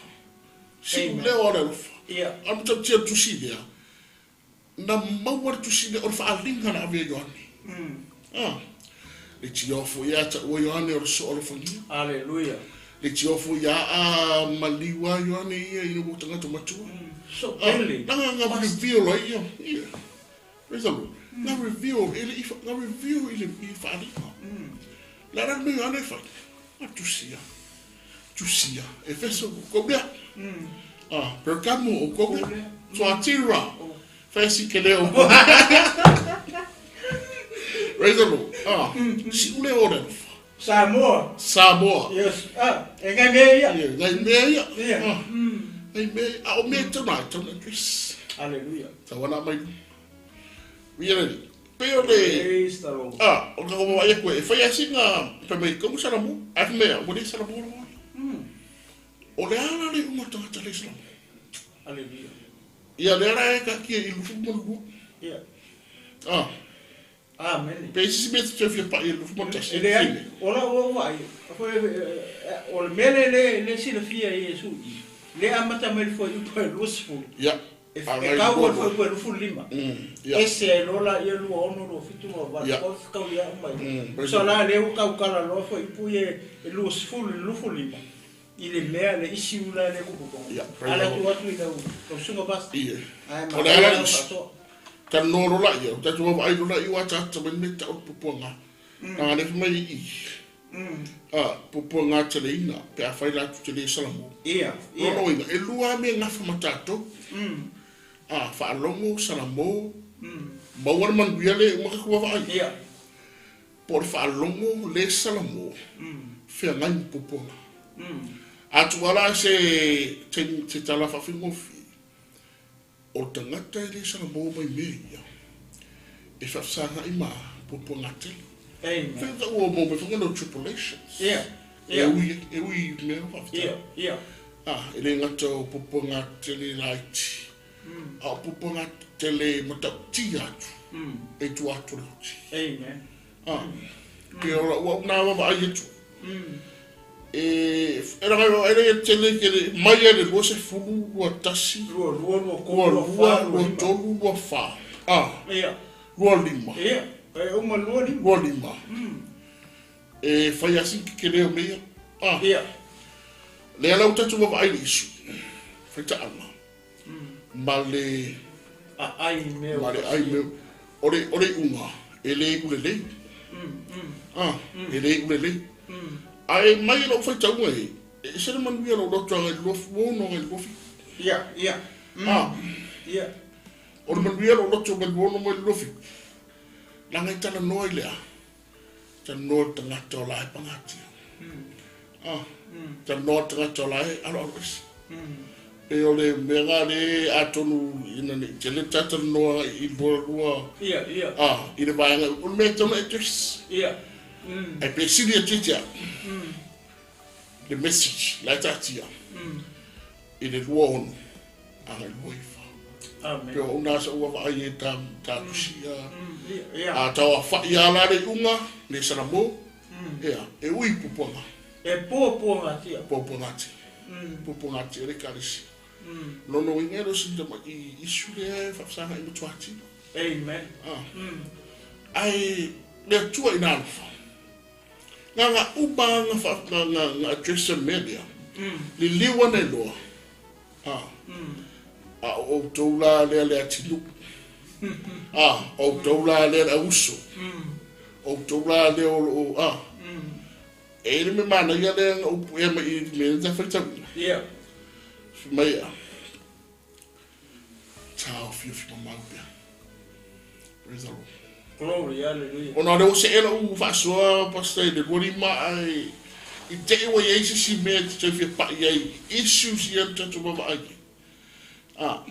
B: Siu leo o le alofa.
C: Ia.
B: A o le matautia o le tusi lea, na maua le tusi lea o le faaaliga na ave e Ioane. Ah, le tiofo ia taua Ioane o le soo alofagia.
C: Aleluia.
B: Le tiofo ia a maliu a Ioane ia ina ua tagata matua.
C: So pele.
B: Na nga reveal ai ia. Ia. Praise the Lord. Na reveal e le i na reveal i le i faaaliga. La la me Ioane fai. A tusia. Tusia. Efeso ko mea. Ah, Pergamo o ko mea. Tuatira. Fai ke leo. Praise the Lord. Ah, si ule o le
C: Samoa.
B: Samoa.
C: Yes. Ah, e ngai mea ia.
B: Ia, ngai mea ia.
C: Ia.
B: Ah, ngai mea a o mea tau nai tau address.
C: Hallelujah.
B: Tau ana mai. Ia le pe o le
C: Praise the Lord.
B: ah, o ka ko ai ko e fai asinga pe mai ko salamu. A mea, o le salamu lo. O le ala le uma tangata le salamu.
C: Hallelujah.
B: Ia le ala e ka ki i lufu mo lu.
C: Ia.
B: Ah,
C: Amen.
B: pe si me te fia pa i lufu mo tasi.
C: E le ai, o la ua ua ai, foi, o le mele le, le silafia i Iesu i, le amata mai le foi upa e 20.
B: Ia.
C: E, e kau o le foi upa e 25.
B: Ia.
C: Ese ai lola ia 26, 27, 28,
B: Ia.
C: kau kau ia umai.
B: Praise
C: So
B: the
C: la le ua kau kala loa foi upu ia e 20, 25. I le mea le isi ula le kupu kongo.
B: Ia, praise
C: Ala
B: the
C: tu
B: Lord.
C: atu i lau, lau sunga pasta.
B: Ia.
C: Ai, ma
B: O le ala
C: lau
B: isi.
C: faasoa.
B: Ta no ro la ia, ta tu ai ro la ia ta ta me ta o pupuanga. Na le mai i. Ah, pupuanga te le ina, pe a fai la tu te le salamu.
C: Ia, ia.
B: No ina, e lua me ngafa matato. Ah, whaalongo, salamo. Maua le manuia le umaka kua vaai.
C: Ia.
B: Po le whaalongo, le salamo. Whia ngai pupuanga. Atu ala se te, te tala whawhingofi. O tangata e le salamo mai me ia. E whawhasanga i mā pupuanga tele.
C: Amen.
B: Whia ta ua mō me whango no tribulations.
C: Ia.
B: E
C: Ia.
B: ui, e ui mea whawhata.
C: Ia. Ia.
B: Ah, e le ngata o pupuanga tele laiti. A o pupuanga tele matautia atu. E tu atu le hoti.
C: Amen.
B: Ah, ke ora ua una wawa ai atu. E era ngai e le tele ke le mai e le lua se fulu lua tasi
C: Lua, lua, lua,
B: lua
C: kolu, lua,
B: lua
C: wha, lua,
B: lua
C: lima.
B: tolu lua wha. Ah,
C: Ia.
B: lua lima.
C: Ia. E uma lua lima.
B: Lua lima. E whai asin ki ke leo mea. Ah,
C: Ia.
B: le ala utatu wawa ai le isu. Whai ta anga. Ma le
C: A ai mea.
B: ma le ai me ore ore unga e le ule lei. Ah, e le ule lei. Ai mai lo whai taunga e. E se le manuia lo loto anga i lua fuono anga i lua fi.
C: Ia. Ia.
B: Ah,
C: Ia.
B: o le manuia lo loto mai luono mai lua fi. Langa i tala noa i lea. Tala noa le tangata o la e pangatia. Ah, tala noa le tangata o la e alo alo esi. E o le mea ngā le atonu ina nei. Te le tata noa i lua lua.
C: Ia. Ia.
B: Ah, i le vaenga. O le mea tauna e dress.
C: Ia.
B: Ai pe sili e titia. Le message, la e tatia. I le lua ono. Anga i lua ifa.
C: Amen.
B: Pe o una sa ua vaai e ta, ta tusia.
C: Ia. Ia.
B: A tau a whai a la le unga, le saramo. Ea, e ui pupuanga.
C: E pō pō ngā tia.
B: Pupuanga te. Pupuanga te e le karisi. Nono inga ro sinta ma i isu le e whapsanga i matuati.
C: Amen.
B: Ah. Ai, le atua ina alofa. Ngā ngā upa ngā wha, ngā, ngā, ngā addressa mea lea. Le liwa nei loa. Ah. A o tau la lea le atinu. Ah, o tau la lea le auso. O tau la lea o, o, ah. E le me mana ia lea ngā upu ea mai i me ta whaitau.
C: Ia.
B: Mai a. Tau fia fia mamau pea. Praise the Lord.
C: Glory, hallelujah.
B: Ona le o se ela u whasoa pasta i le rori ma ai i te iwa i eisi si mea te tau fia pai ai issues i anu tatu wawa ai. Ah,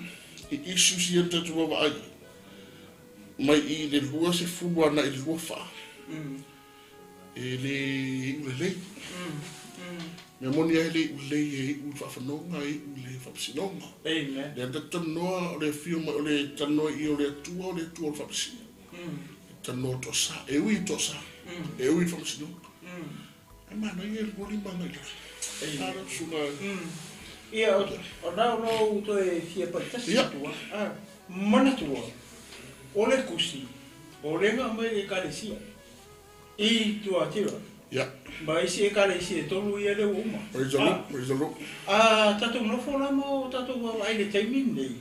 B: i issues i anu tatu wawa ai. Mai i le lua se fulu ana i le lua wha. E le ule lei. Mea moni ai le ule lei e i ule whawhanonga e ule whapsinonga.
C: Amen.
B: Le anda tanoa o le whio mai o le tanoa i o le atua o le atua o le whapsina. Tanoa toa sa, e ui toa sa, e ui whapsinonga. Ai mana ia le wali manga i le. Ara sunga.
C: Ia, o na o lou toe fia paitasi atu a, manatua, o le kusi, o le nga mai le ekalesia, i Tuatira. Ma isi ekalesia e tolu ia le ua uma.
B: Praise the Lord, praise the Lord.
C: A tatou nofo la ma o tatou vaavaai i le taimi lenei,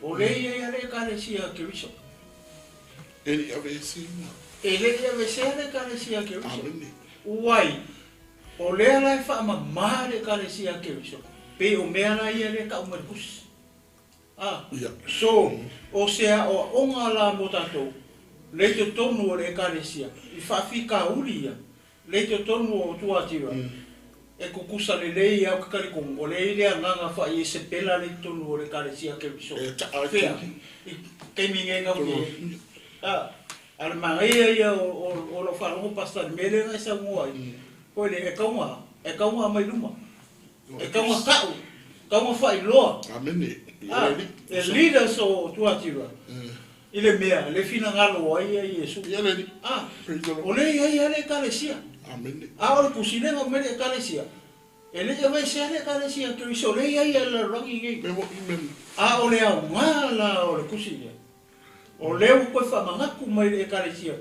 C: o lea e i ai lava le ekalesia a Keriso.
B: E le i aveeseina.
C: E le i aveesea le ekalesia a Keriso. Amene. Uai, O lea la e faamama le Ekalesia a Keriso, pei o mea la ia lea e tau mai le Tusi. A, so, o se aoaoga la mo tatou, le i totonu o le Ekalesia, i faafitauli ia, le i totonu o Tuatira, e tutusa lelei au ke talitonu, o lea e i le agaga faa-Iesepela le i totonu o le Ekalesia a Keriso. Fea? I taimi nei kau te, a, A o le manaia ia o lau faalogo Pastor i le mea lea na e saunoa ai, foi lea, e tau e tau na aumai luma, e tau na tau, tau na faailoa.
B: Amene.
C: A, e leaders o Tuatira i le mea le finagalo ai ia Iesu. A, o lea e i ai lava le Ekalesia.
B: Amene.
C: A o le tusi lea na aumai le Ekalesia, e le i aveesea le Ekalesia Keriso, o lea e i ai lava i le lalolagi nei. A o le aoga la o le tusi lea, O lea ua toe faamanatu mai le Ekalesia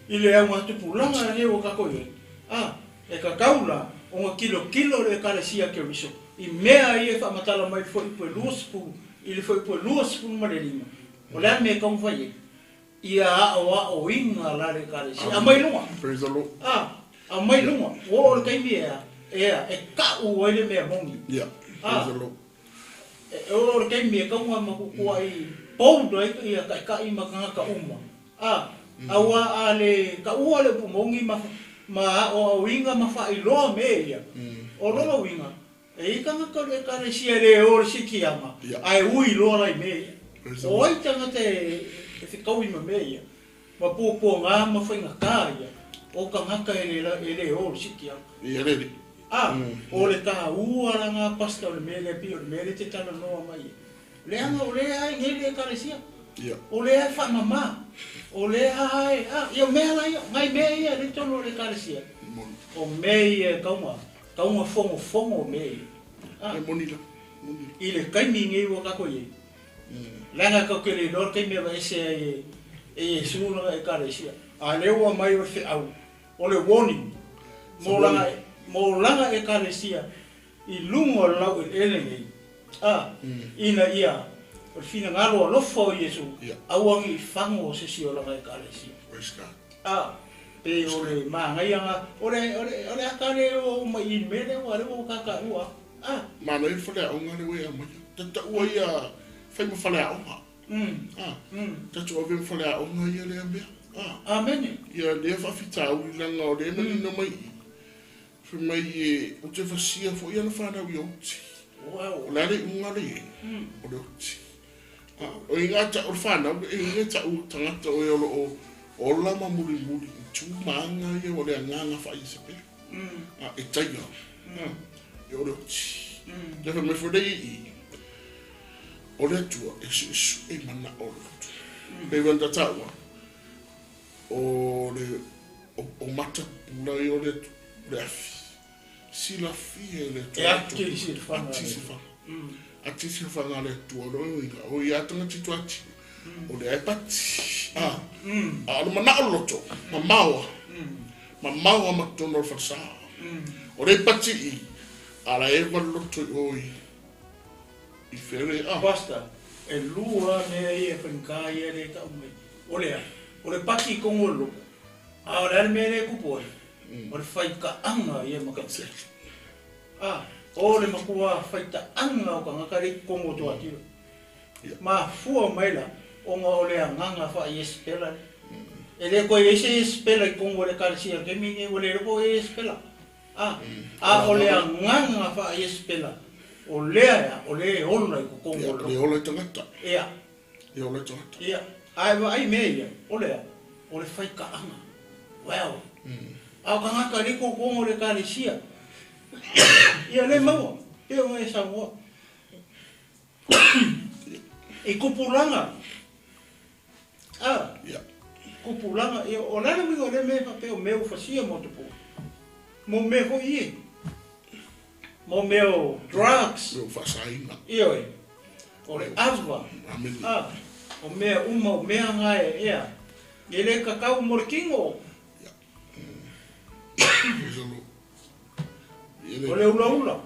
C: i le augatupulaga lenei ua tatou i ai, a, e tatau la ona tilotilo le Ekalesia Keriso i mea ia e faamatala mai i le Fuaiupu e 20 i le Fuaiupu e 25, o le a le mea e tatau ona fai ai? Ia aoaoina la le Ekalesia. Aumai i luga. A, aumai i luga. Ua oo le taimi e a? E a? E tau ai le mea moni. A. E oo le taimi e tau ma kukuaʻi bold ai ia taitai ma tagata uma, a, auā a le taua le upu moni ma ma aoaoina ma faailoa me ia, o lona uiga, e i ai tagata o le Ekalesia e le o le sikiama, ae ui loa la i mea ia. O ai tagata e fetaui ma mea ia, ma puapuaga ma faigata ia, o tagata e le o le sikiama. A, o le taua la nga pastor o le mea lea pei o le mea lea e te talanoa mai ai. Leaga o lea e nei le Ekalesia. O lea e faamama. O lea e, a, ia o mea la ia, nai mea ia lea i totonu o le Ekalesia. O mea ia e tau na, tau na fogofogo mea ia. A, i le taimi nei ua tatou i ai, leaga tatou te le iloa le taimi e aveese ai e Iesu lana Ekalesia. A lea ua aumai o le feau O le warning mo lana mo lana Ekalesia i luga o le laueleele nei, a, ina ia o le finagalo alofa o Iesu, aua ne i fago o se isi o lana Ekalesia. A, pe o le manaia na, o le, o le, o le ata lea ua oo mai i le mea lea ua lea ua tataua, a.
B: Manaia le faleaoga lea ua e aumaia. Tataua ia fai ma faleaoga. A, tatou ave ma faleaoga ia lea mea. A.
C: Amene.
B: Ia lea faafitauli leaga o lea e manino mai i i, fai mai e ou te fasia foi ana fanau ia oti.
C: O
B: le a le iuga lea i ai? O le oti. A, o i ngā ta, o le fanau, e i ngā ta'u tagata o e o lo o ola ma mulimuli i tū ma aga ia o le agaga faa-Iesepele. A, e taia. A, e o le oti. Lea fai mai foi lea i i, O le Atua e suesue manao o le loto. Pei ona ta taua, o le o mata pula ia o le Atua, o le afi. Silafia e le Atua.
C: E ati le silafaga.
B: Ati silafaga. Ati silafaga a le Atua, o lona uiga, o ia tagata i tua atu, o lea e pati. A, a o le manao o le loto, mamao a. Mamao a ma totonu o le falesa. O lea e pati i, a la e eva le loto i o i I fea le a?
C: Pastor, e lua mea ia e faigata ia lea e tau mai. O le a? O le pati i tonu o le loto. A o le a le mea lea e tupu ai? O le faitaaga ia ma tagata. A, o le matua faitaaga o tagata lea i totonu o Tuatila. Mafua mai la ona o le agaga faa-Iesepela lea. E le toe i ai se Iesepela i totonu o le Ekalesia i le taimi lenei, ua le iloa po o ai Iesepela. A, a o le agaga faa-Iesepela, o lea ea, o lea e ola i totonu o le loto.
B: Ia, le ola i tagata.
C: Ia.
B: Le ola i tagata.
C: Ia, a e vaai i mea ia, o le a? O le faitaaga. Well. A o tagata e le i totonu o le Ekalesia, ia le maua, pei ona e saunoa. I tupulaga. A,
B: Ia.
C: Tupulaga, ia, o le a le uiga o lea mea e faapea o mea ua fasia mo tupua? Mo mea foi ie. Mo mea o drugs.
B: Mea o faasaina.
C: Ioe. O le ava.
B: Amene.
C: A, o mea uma o mea na e ea. E le tatau mo le tino.
B: Ia. Praise the Lord. Ia le.
C: O le ulaula.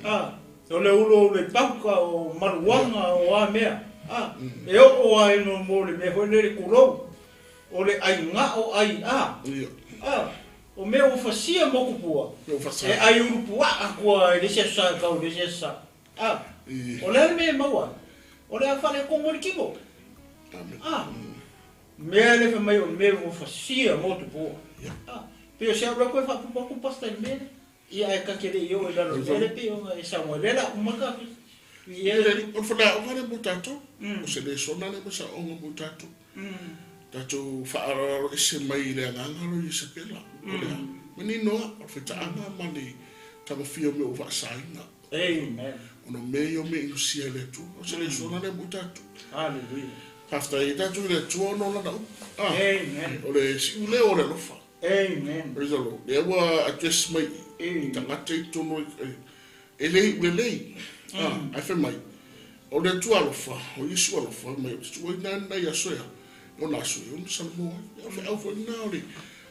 C: A, o le ulaula i pauka o maluaga o a mea. A, e oo lava i no mo le mea foi lele tulou. O le aigao ai a.
B: Ia.
C: A, o mea ua fasia mo tupua.
B: Mea ua fasia.
C: E ai ulupuaa atu lava i le isi aso sa e tau i le isi aso sa. A, o le a le mea e maua ai? O le a faaletonu ai le tino.
B: Amen.
C: A, mea lea fai mai o le mea ua fasia mo tupua.
B: Ia.
C: A, pei o se au la toe faapupu atu pastor i le mea lea. Ia ae ta te le i oo i lalo o le mea lea pei ona e saunoa ai. O lea o le a uma ta
B: Ia le o le faleaoga lea mo tatou, o se lesona lea ma se aoga mo tatou. Tatou faaaloalo ese mai i le agaga lea o Iesapela. O le a? Manino lava, o le faitaaga ma le tagofia o mea ua faasaina.
C: Amen.
B: Ona o mea ia o mea inosia e le Atua. O se lesona lea mo tatou.
C: Hallelujah.
B: Faafetai ai tatou i le Atua ona o Lana upu.
C: Amen.
B: O le siuleo o le alofa.
C: Amen.
B: Praise the Lord. Lea ua address mai i tagata i totonu e le iu lelei. Ae fai mai, o le Atua alofa, o Iesu alofa, fai mai, ou te tuuaina ai lenei aso ea, o na aso e ono salamo ai. O le feau foi lena o le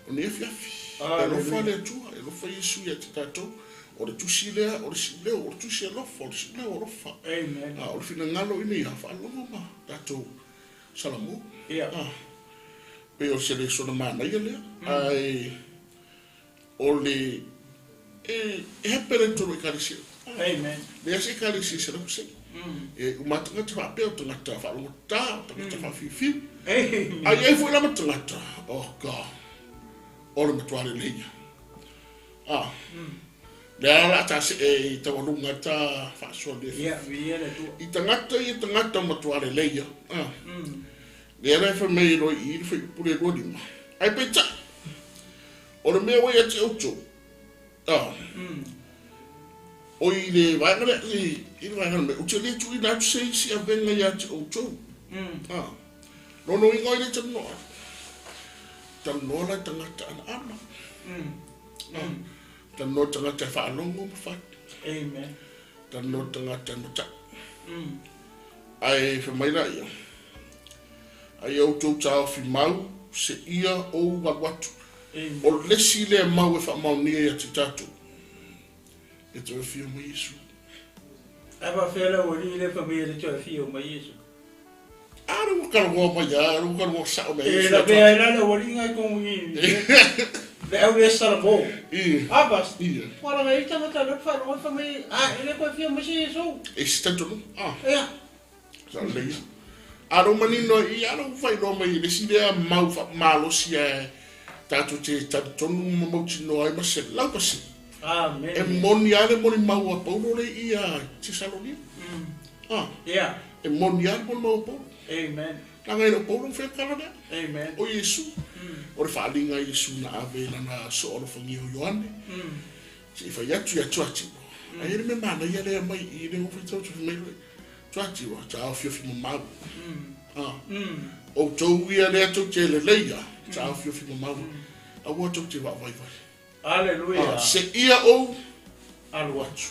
B: o lenei afiafi. E alofa le Atua, e alofa Iesu ia te tatou. O le tusi lea, o le siuleo, o le tusi alofa, o le siuleo alofa.
C: Amen.
B: O le finagalo ina ia faalogo ma tatou salamo.
C: Ia.
B: Pei o se lesona manaia lea, ae o le e e hape le totonu o Ekalesia.
C: Amen.
B: Leai se Ekalesia i 100%. E uma lava tagata faapea o tagata faalogotata, o tagata faafiufiu.
C: Amen.
B: Ae i ai foi lava tagata, oh God, o le matua lelei ia. Ah. Lea o le a ta see i taualuga ta faasoa le
C: Ia, viia le Atua.
B: I tagata ia tagata matua lelei ia. Ah. Lea la e fai mai loa i i le fuaiupu le 25. Ae peitai, o le mea ua ia te outou, ah, o i le vaega lea, i le vaega lea, ou te le tuuina atu se isi avega ia te outou. Ah, lona uiga o i le talanoa ai. Talanoa la i tagata alaala. Ah, talanoa i tagata e faalogo ma fai.
C: Amen.
B: Talanoa i tagata e matai. Ae fai mai laia, A ia outou taofi mau, seia ou alu atu. O le isi lea mau e faamaonia ia te tatou, e toe afio mai Iesu.
C: Ae faafefea le aualii lea fai mai e le toe afio mai Iesu?
B: A lea ua talanoa mai lava, lea ua talanoa sao mai
C: E
B: Iesu.
C: lavea ai la le aualii na i totonu i le au lea salamo.
B: Ia.
C: A bas,
B: Ia.
C: ua laga ai tagata lea faalogo fai mai, a e le toe afio mai se Iesu.
B: E se talitonuga. A.
C: Ia.
B: Sa lelei ia. A lou manino ai, ia lou faailoa mai i le isi lea mau faamalosi ae tatou te talitonu ma mautinoa ai ma 100%.
C: Amene.
B: E moni lava le molimau a Paulo lea i ia Tesalonia. A.
C: Ia.
B: E moni lava le molimau a Paulo.
C: Amen.
B: Leaga e le o Paulo na faia le tala lea.
C: Amen.
B: O Iesu. O le faaaliga a Iesu na ave i lana soolofagia o Ioane. Se i fai atu ia Tuatila. Ae i ai le mea manaia lea mai i i le o faitau atu fai mai loa. Tuatila, taofiofi mamau. A. Outou ia lea tou te lelei ia, taofiofi mamau. Aua tou te vaavaivai.
C: Aleluia.
B: A, seia ou
C: alu atu.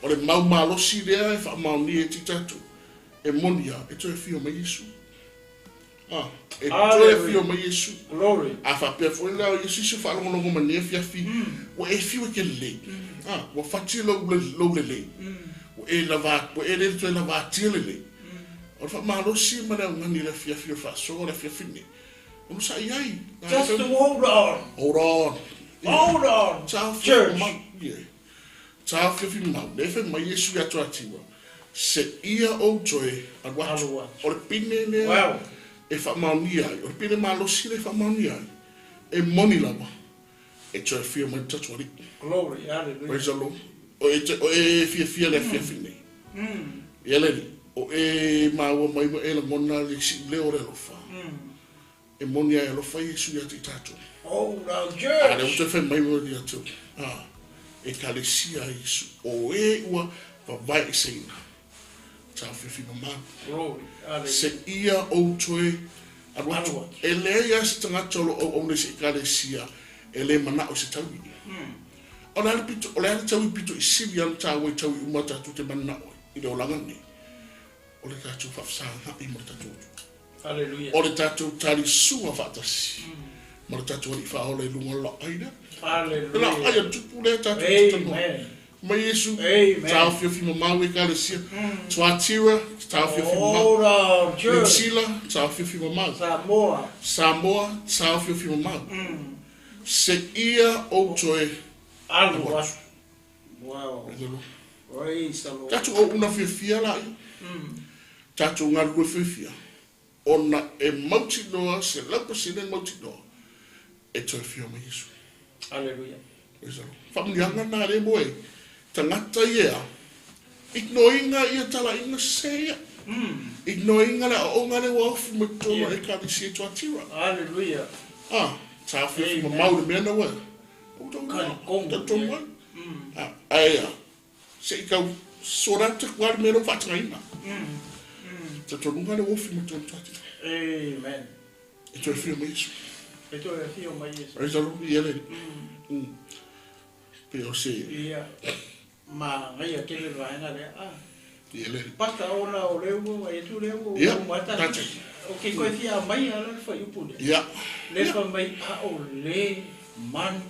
B: O le mau malosi lea e faamaonia e te tatou, e moni a, e toe afio mai Iesu. A, e toe afio mai Iesu.
C: Glory.
B: A faapea foi la o Iesu se faalogologo mai nei afiafi, ua e fiu e te lelei. A, ua fati lou, lou lelei. Ua e lava, ua e le toe lavatia lelei. O le faamalosi ma le augani i le afiafi o le faasoa o le afiafi nei, ona sa i ai.
C: Just to hold on.
B: Hold on.
C: Hold on.
B: Church. Yeah. Taofiofi mau, lea e fai mai Iesu ia Tuatiwa, Seia ou toe alu atu. O le pine lea e faamaonia ai, o le pine malosi lea e faamaonia ai, e moni lava, e toe afio mai le tatou Alii.
C: Glory, hallelujah.
B: Praise the Lord. O e, o e fiafia le afiafi nei. Ia le Alii, o e maua mai ma e lagona le siuleo o le alofa. E moni a e alofa Iesu ia te i tatou.
C: Oh, the church!
B: A lea ua toe fai mai mo ia te a Ekalesia a Iesu, o e ua vavaeeseina. Taofiofi mamalu.
C: Glory, hallelujah.
B: Seia ou toe alu atu. E leai lava se tagata o lo o auauna i se Ekalesia e le manao i se tauivi. O le a le pito, o le a le taui pito i sili ona taua i taui uma tatou te mananao ai i le olaga lenei? O le tatou faafesagaai ma le tatou Atua.
C: Hallelujah.
B: O le tatou talisua faatasi ma le tatou Alii Faaola i luga o le laau lea.
C: Hallelujah.
B: Le laau a le tupu lea tatou te talanoa.
C: Amen.
B: Mai Iesu,
C: Amen.
B: taofiofi mamau Ekalesia. Tuatira, taofiofi mamau.
C: Hold on,
B: New
C: church.
B: Zealand, taofiofi mamau.
C: Samoa.
B: Samoa, taofiofi mamau. Seia ou toe.
C: Alu atu. Wow. Praise the Lord.
B: Tatou auauna fiafia laia. Tatou galulue fiafia. Ona e mautinoa, 100% mautinoa, e toe afio mai Iesu.
C: Hallelujah.
B: Praise the Lord. Faamanuiaga na lea mo e tagata ia, ignoinga ia talaiga se ia. Ignoinga le aoaoga lea ua ofi mai totonu o
C: Yeah.
B: Ekalesia i Tuatira.
C: Hallelujah.
B: Ah, taofiofi
C: Amen.
B: mamau le mea na ua. Ua tau
C: Kalikonu,
B: talitonu
C: yeah.
B: ai. Ah, ae a, se i kau sort out atu lava le mea lea ua faatagaina. Talitonuga lea ua ofi mai totonu o Tuatira.
C: Amen.
B: E toe afio mai Iesu.
C: E toe afio mai Iesu.
B: Praise the Lord, ia le. Pe o se,
C: Ia. Ma ngaia tele le vaega lea. Ah.
B: ia le.
C: Pasta ona o le ua, e tu le ua,
B: Ia,
C: ua mata.
B: that's it.
C: O ke koe fia mai ala le whaiupu lea.
B: Ia.
C: Le wha mai a o le manu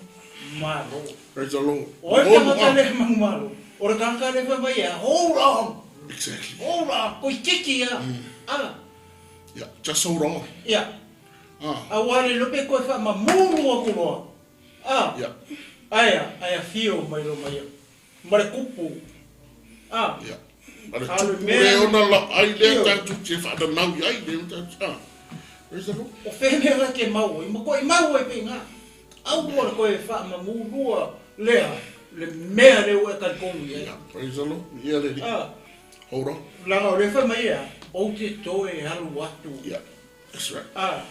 C: malo.
B: Praise the Lord.
C: O e
B: Monu
C: tangata
B: a.
C: le manu malo. O le tangata le wha mai a, hold on,
B: Exactly.
C: hold on, koe tiki ia. Ah,
B: Yeah, just hold on.
C: ia.
B: Ah,
C: A wale lope koe wha mamuru a kuroa. Ah,
B: yeah,
C: aia, aia fio mai lo mai. Ma le kupu. Ah,
B: yeah. Ma le
C: A le
B: tupu
C: mea-
B: le ona la ai lea
C: Io.
B: tatou te whaanau i ai lea tatou. Ah, praise the Lord.
C: o whenea la ke mau i, ma koe mau e pe ngā. Au le koe wha mamurua lea, le mea le ua e kalikongu i ai.
B: Yeah, praise the Lord. Ia le.
C: Ah,
B: Hold on.
C: langa o le wha mai ia, o te toe halu atu.
B: Yeah, that's right.
C: Ah,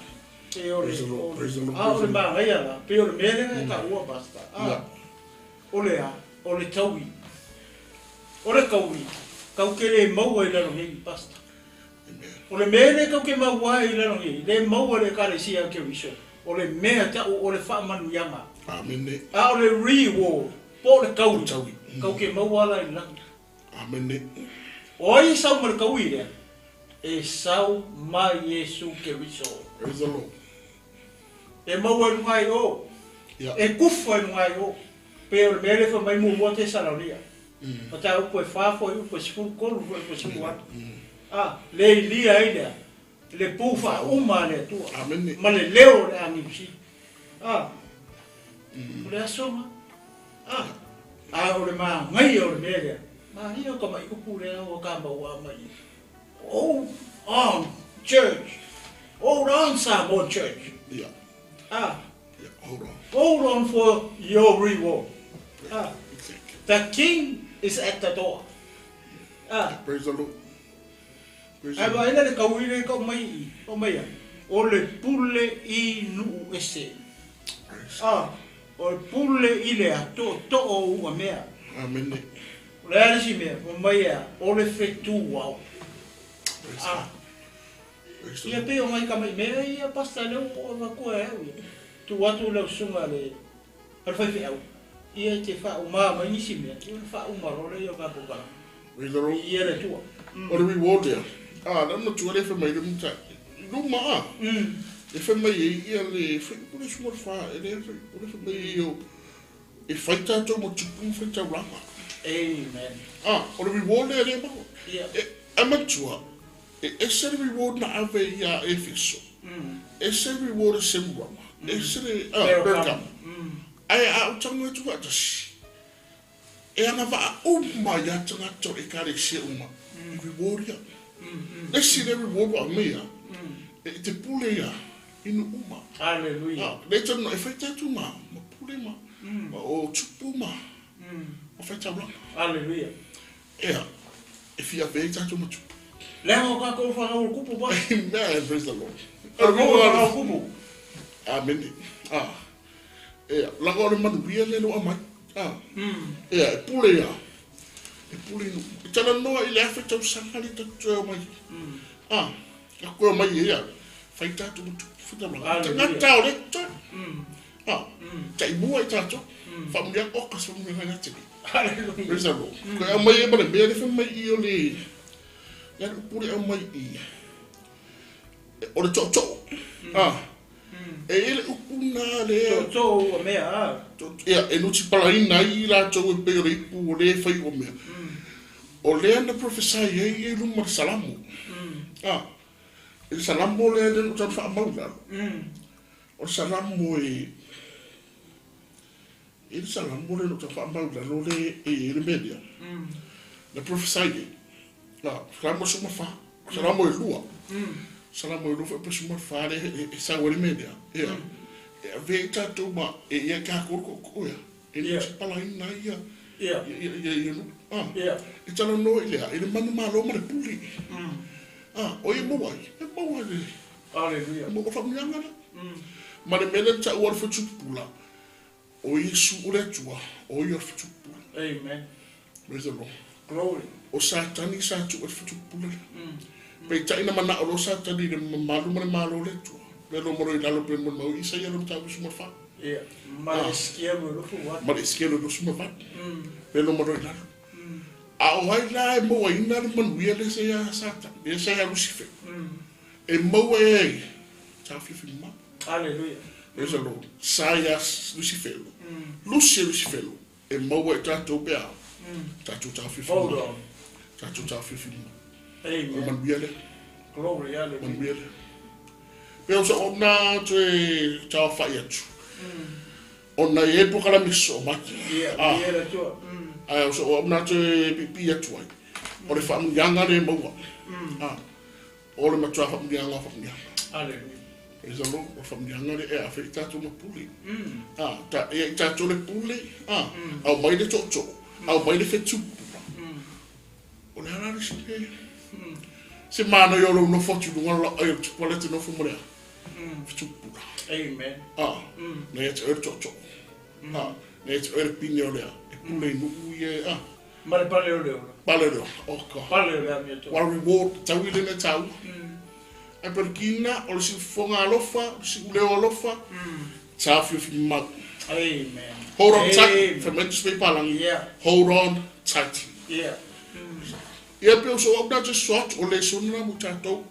C: e o le,
B: Praise the Lord,
C: o le,
B: praise the Lord,
C: ah, o
B: praise
C: le
B: the
C: maangaia la, pe o le mea lea e ka ua basta. Ah,
B: Yeah.
C: o le a, o le taui. O le kaui, kau ke le maua i lalo ngei basta.
B: Amen.
C: O le mea le kau ke maua i lalo ngei, le maua le kalesia ke riso. O le mea tau o le whaamanuianga.
B: Amen.
C: A o le reward, po o le kaui.
B: O taui.
C: Kau ke maua la i langi.
B: Amen.
C: O ai e sau ma le kaui lea, e sau mai Iesu ke riso.
B: Praise the Lord.
C: E maua i lunga i o,
B: Yeah.
C: e kufa i lunga i o. Pe o le mea le wha mai mua te salaulia. O tā upo e whāfo i upo e sifuru kolu, upo e sifuru atu. Ah, le i lia ai lea, le pūwha uma le atua.
B: Amen.
C: Ma le leo le angiusi. Ah, o le asonga. Ah, a o le maangaia o le mea lea. Maangaia o ka mai upu lea o ka maua mai. Hold on, church. Hold on, Samoa church.
B: Yeah.
C: Ah,
B: Yeah, hold on.
C: hold on for your reward. Ah,
B: Exactly.
C: the king is at the door. Ah,
B: Praise the Lord. Praise the
C: ai
B: Lord.
C: va ina le kauile ka mai i, o mai ia. O le pule i nuu ese.
B: Praise.
C: Ah, o le pule i le ato to o ua mea.
B: Amen.
C: O le alisi mea, o mai ia, o le whetu au.
B: Praise
C: Ah,
B: God. Praise the
C: ia
B: Lord.
C: pe o ngai ka mai mea ia pasta leo o wakua e au ia. Tu atu leo sunga le, al whai whi au. Ia te wha uma mai nisi mea, ia le wha uma role ia ka pokala.
B: Praise the Lord.
C: Ia le tua.
B: O le reward lea. Ah, na matua le whai mai le muta. Luma a. E whai mai e ia le whai upule suma le wha. E le whai upule whai mai e o. E whai tātou mo tupu mo whai tauranga.
C: Amen.
B: Ah, o le reward lea lea maua.
C: Ia.
B: E, e matua, e ese le reward na ave ia Efeso. Ese le reward e Semurama. Ese le, ah,
C: Pergamo.
B: Pergamo. Ai a o tango atu atasi. E ana vaa uma ia tangata o e ekalesia uma. Reward ia. Le si le reward wa mea. E te pule ia, inu uma.
C: Hallelujah.
B: Ah, le tanu e whai tātou ma, ma pule ma, ma o tupu ma, ma whai tauranga.
C: Hallelujah.
B: Ea, e fia vei tātou ma tupu.
C: Lea o ka kou whakau o kupu ba.
B: Amen, praise the Lord.
C: Ka kou whakau o kupu.
B: Amen. Ah. Ea, langa o le manuia le loa mai. Ah. Ea, e pule ia. E pule inu. E tala noa i le awhe tau sanga le tatu toe o mai. Ah. Ka koe o mai e ia. Whai tātou ma tupu whai tauranga.
C: Hallelujah.
B: Tangata o le toe. Ah. Tai mua i tātou. Faamanuiaga, oka se faamanuiaga ia te
C: Hallelujah.
B: Praise the Lord. Ko e aumai ai ma le mea lea fai mai i o le ia le upu lea e aumai i o le tootoo. Ah. E i ai le upu na lea.
C: Tootoo ua mea a.
B: Ia, e nutipalaina ai i latou e pei o le ipu o lea e fai ua mea. O lea na prophesy ai ia i luma le Salamo. Ah. I le Salamo lea lea na ou tau faamau i lalo. O le Salamo e i le Salamo lea na ou tau faamau i lalo le e i ai le mea lea. Na prophesy ai. Ah, Salamo 14. Salamo e 2. Salamo e 2 foi 14 lea e sau ai le mea lea. Ia. E avea i tatou ma e ia tatou tootoo ia. E nutipalaina ai ia.
C: Ia.
B: Ia ia ia ah.
C: Ia.
B: E talanoa i lea, i le manumalo ma le pule. Ah, o ia maua ai. E maua le
C: Hallelujah.
B: maua faamanuiaga lea. Ma le mea lea na taua o le fetupula, o Iesu o le Atua, o ia o le fetupula.
C: Amen.
B: Praise the Lord.
C: Glory.
B: O Satani sa tuu e le fetupula lea. Peitai na manao loa Satani i le mamalu ma le malo o le Atua. Le lo malo i lalo pe mo mau Isaia lo mataupu 14.
C: Ia. Ma le Esikielu e 28.
B: Ma le Esikielu e 28. Pe lo malo i lalo. A o ai la e mauaina le manuia lea sa ia Satani, lea sa ia Lucifer. E maua e ai, taofiofi mau.
C: Hallelujah.
B: Praise the Lord. Sa ia Lucifer. Lucy e Lucifer. E maua e tatou pe a. Tatou taofiofi
C: Hold
B: mau.
C: on.
B: Tatou taofiofi mau. O
C: Amen.
B: manuia lea.
C: Glory, hallelujah.
B: Manuia lea. Pe o sa ona toe taofai atu. Ona e polokalame sosoo mai.
C: Ia,
B: Ah.
C: ia le Atua.
B: Ae o sa ona toe piipii atu ai. O le faamanuiaga lea e maua. Ah. O le matua faamanuiaga o faamanuiaga.
C: Hallelujah.
B: Praise the Lord. O le faamanuiaga lea e afe i tatou ma pule. Ah, ta, e i tatou le pule. Ah, aumai le tootoo. Aumai le fetupula. O le ala le si mea. Se manaia o lou nofo atu i luga o le ai o le tupu a le te nofo ma le a. Fetupula.
C: Amen.
B: Ah, na ia te oe le tootoo. Ah, na ia te oe le pine o le a. E pule i nuu ia, ah.
C: Ma le pale o le ola.
B: Pale o le ola. Oh God.
C: Pale o le amiotonu.
B: What a reward. Tau i lena taua. Ai perikina, o le siufofoga alofa, o le siuleo alofa, taofiofi mau.
C: Amen.
B: Hold on tight.
C: Amen.
B: Fai mai le Tusi Papalangi.
C: Yeah.
B: Hold on tight.
C: Yeah.
B: Ia pe o so au na te so atu, o le sona na mo tatou.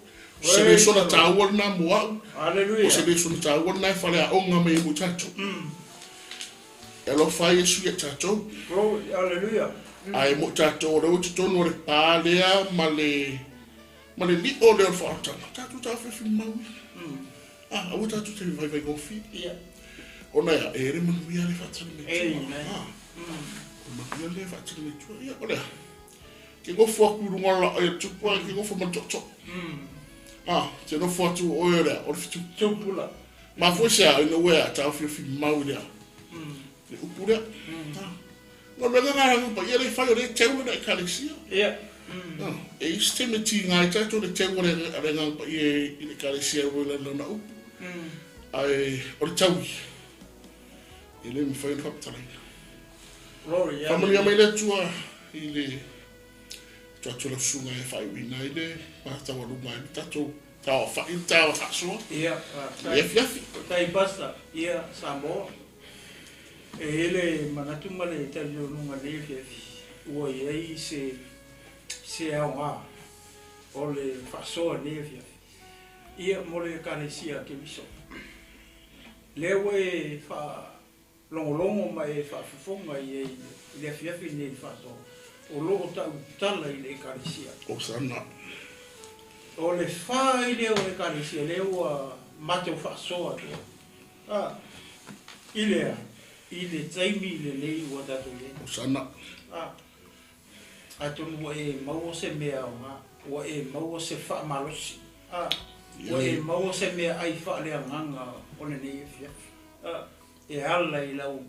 B: O se le sona taua lena mo au. O se
C: Hallelujah.
B: le sona taua lena e fale aoga mai mo tatou. E alofa ai Iesu ia tatou.
C: Glory, hallelujah.
B: Ae mo tatou o le ua totonu o le pā lea ma le ma le lio lea o le faaotaga. Tatou taofiofi mau ia. Ah, aua tatou te vaivaigofie.
C: Ia.
B: Ona ia, e le manuia le faatali mai tua.
C: Amen.
B: Ah. O manuia le faatali mai tua. Ia, o lea. Ke gofo atu i luga o la ai o le tupu, ai ke gofo ma le tootoo. Ah, te nofo atu o oe o lea, o le fetu.
C: Tupula.
B: Ma fue se a, ina ua a taofiofi mau i lea. Le upu lea. Ah. Ngā mea ngā ranga pa, ia le whai o le teu na ekalesia.
C: Ia.
B: Ah, e isi te me ti ngai tātou le teu le le ngā pa ia i le ekalesia o le lana upu. Ai, o le taui. E le mwhai o le whapatalaina.
C: Glory,
B: Whamanuia
C: hallelujah.
B: mai le Atua i le atu atu le susuga e faaiuina ai le mataualuga ai le tatou taofai le taofaasoa.
C: Ia.
B: I le afiafi.
C: Tai pasta, ia Samoa. E ele manatu ma le talionuga nei afiafi. Ua i ai se aoga o le faasoa nei afiafi. Ia mo le ekalesia Keriso. Lea ua e faalogologo ma e faafofoga i ai i le afiafi nei faasoa. O loo tautala i le ekalesia.
B: O sana.
C: O le fā i lea o ekalesia, lea ua matou faasoa atu. Ah, i lea, i le taimi i lenei ua tatou i ai.
B: O sana.
C: Ah, atonu ua e maua se mea aoga, ua e maua se faamalosi. Ah, ua e maua se mea ai faaleagaga o lenei afiafi. Ah, e ala i lau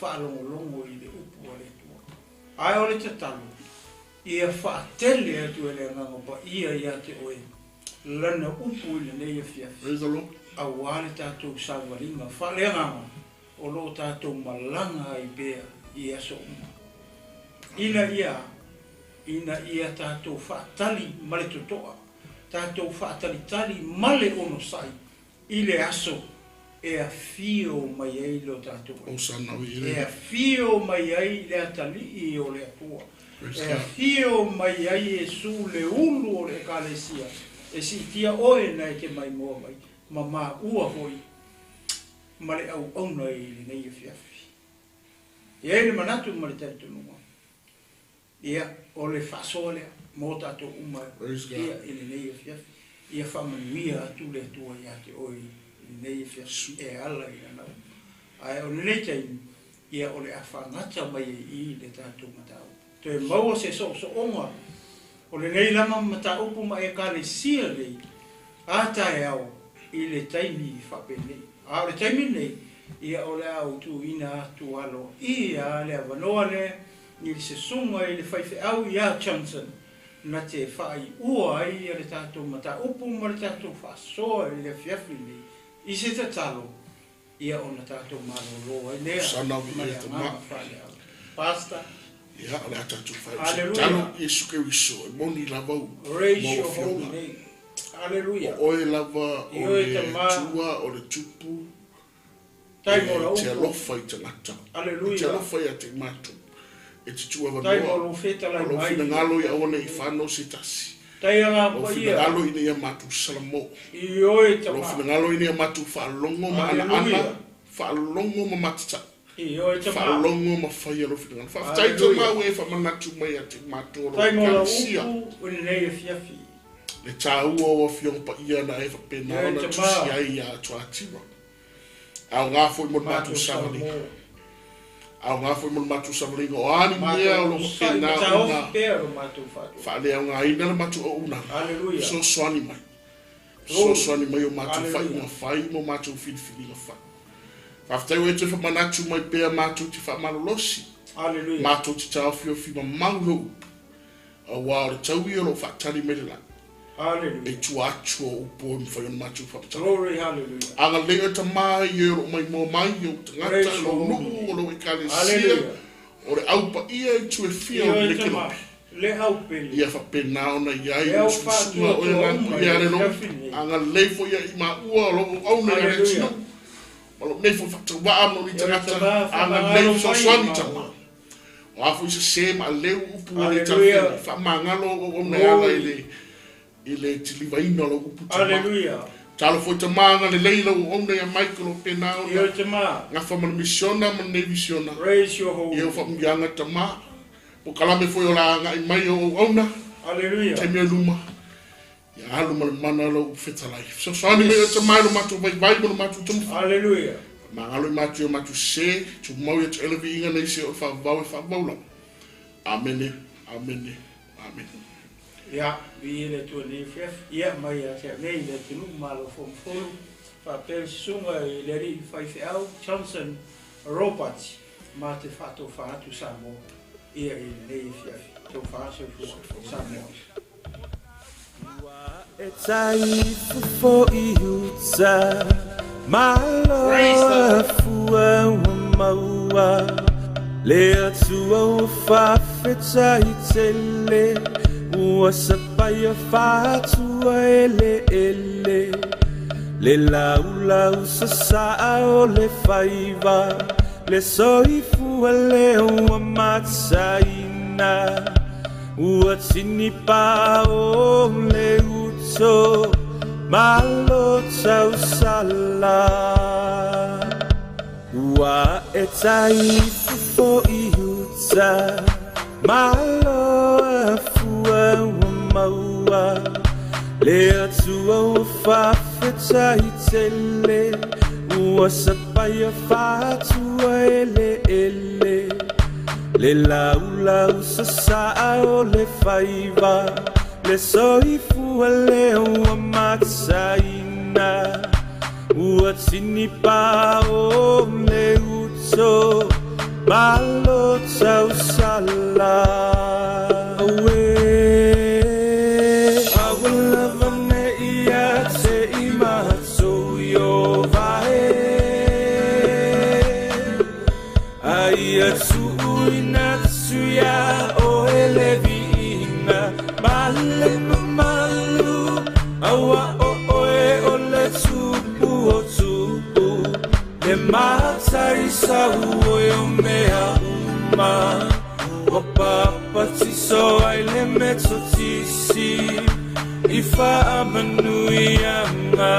C: faalogologo i le upu a le Atua. Ae o le tatalo, ia faatele atu e le agaga paia ia te oe, lana upu i lenei afiafi.
B: Praise the Lord.
C: Auā le tatou savaliga faaleagaga o loo tatou malaga ai pea i aso uma. Ina ia tatou faatali ma le totoa, tatou faatalitali ma le onosai i le aso e E afio mai ai lo tatou
B: Osana
C: E afio mai ai le atalii o le Atua. E afio mai ai Iesu le ulu o le Ekalesia e siitia oe na e te maimoa mai ma maua foi ma le auauna i lenei afiafi. E i ai le manatu ma le talitonuga, ia, o le faasoa lea mo tatou uma ia i lenei afiafi. Ia faamanuia atu le Atua ia te oe i lenei afiafi e ala i lana upu. Ae o lenei taimi, ia o le a faagata mai ai i le tatou mataupu. Toe maua se soosooga o lenei lava mataupu ma Ekalesia nei a taeao i le taimi faapenei. A o le taimi lenei, ia o le a ou tuuina atu aloaia le avanoa lea i le susuga i le faifeau ia Johnson na te faaiua ai le tatou mataupu ma le tatou faasoa i le afiafi lenei i se tatalo ia ona tatou malolo ai lea ma le agaga faaleaga. Pastor.
B: Ia, o le a tatou faaiu se tatalo. Iesu Keriso, e moni lava u
C: Raise your holy name. Hallelujah.
B: O oe lava o le Atua, o le Tupu, e te alofa i tagata. E te alofa ia te matou. E te tuuavanoa. O lou finagalo ia aua ne i fanau se tasi. O lou finagalo ina ia matou salamo. O lou finagalo ina ia matou faalogo ma anaana, faalogo ma matatai, faalogo ma faia lou finagalo. Faafetai Tama ua e faamanatu mai ia te matou o lou Ekalesia le taua o Afioga Paia na e faapena ona tusi ai ia Tuatira. Aoga foi mo le matou savaliga. Aoga foi mo le matou savaliga o a ni mea o lo o faapena ona faaleaogaina le matou auaunaga. Fesoasoani mai. Fesoasoani mai o matou faaiuga fai ma o matou filifiliga fai. Faafetai ua e toe faamanatu mai pea matou te faamalolosi, matou te taofiofi mamau lou upu. Aua o le tau ia o lo o faatali mai le lagi. E tua atu o upu e mafai ona matou faamatala. Agalelei oe Tama i e o lo o maimoa mai i ou tagata, i lou nuu, o lou Ekalesia, o le au paia i itu e fia o lenei kelope. Ia faapena ona i ai le usuusuga o oe Agaga Paia a le Alii. Agalelei foi ia i maua o lou auauna ia le atunuu, ma lou nei foi faatauvaa ma lou nei tagata. Agalelei fesoasoani Tama. O a foi sese ma aleu upu e le talafeagai, faamagalo ou auauna e ala i le i le tilivaina o lau upu tama. Talo foi tama agalelei lau auauna ia Mike o lo o pena ona gafa ma le misiona ma lenei visiona. Ia o faamuiaga tama. Po kalame foi o la agai mai o auauna taimi o luma. Ia alu ma le mana lou upu fetalai. Fesoasoani mai oe tama i lo matou vaivai ma lo matou taumafai. Faamagalo i matou i o matou sese, tumau ia te oe le viiga nei se o le faavavau e faavavau lava. Amene, amene, amene.
C: Ia, viia le Atua i lenei afiafi. Ia, mai ia te au nei le atunuu malo fomufolu, faapea le susuga i le alii faifeau Johnson Roberts ma te faatofa atu Samoa ia i lenei afiafi. Tofa soifua Samoa.
A: Ua e tai fofo i uta, Malo afua ua maua, Le Atua ua faafetai tele, Ua sapaia faatua eleele, Le laulau sasaa o le faiva, Le soifua lea ua mataina, Ua tini pao le uto, Malo tausala. Ua e tai fofo i uta, Malo afua ua maua, Le Atua ua faafetai tele, Ua sapaia faatua eleele, Le laulau sasaa o le faiva, Le soifua lea ua mataina, Ua tini pao le uto, Malo tausala. Auē! Aua lava ne i ia te i matou Ieova e, A ia tuuina atu iā oe le viiga ma le mamalu, Aua o oe o le Tupu o tupu. mataisau o e o mea uma Ua papatiso ai le metotisi i faamanuiaga.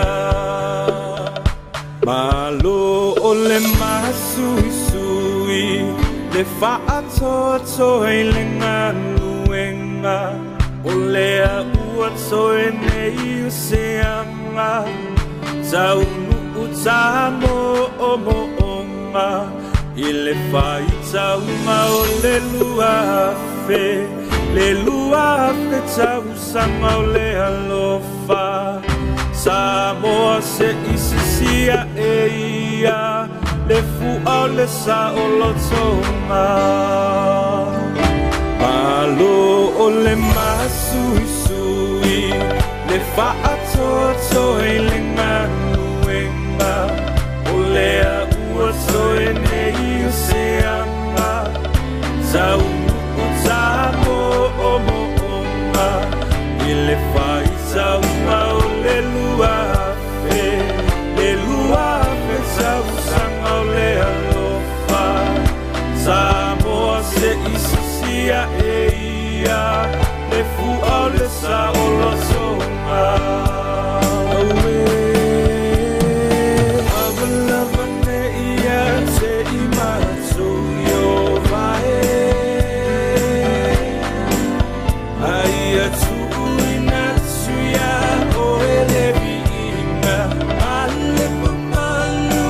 A: Malo o le masuisui le faatoatoa i le galuega o lea ua toe nei o seaga taunuu tamoomooga i le faitauga o le 2000 le 2000 tausaga o le alofa Samoa se isisia e ia le fua o le saolotoga. Malo o le masuisui le faatoatoa i le galuega o lea ua toe nei o seaga taunuu tamoomooga i le faitauga o le 2000 le 2000 tausaga o le alofa Samoa se isisia e ia le fua o le saolotoga. Auē lavalava nei ia te i matou Ieova e Aia tuuina atu iā oe le viiga ma le mamalu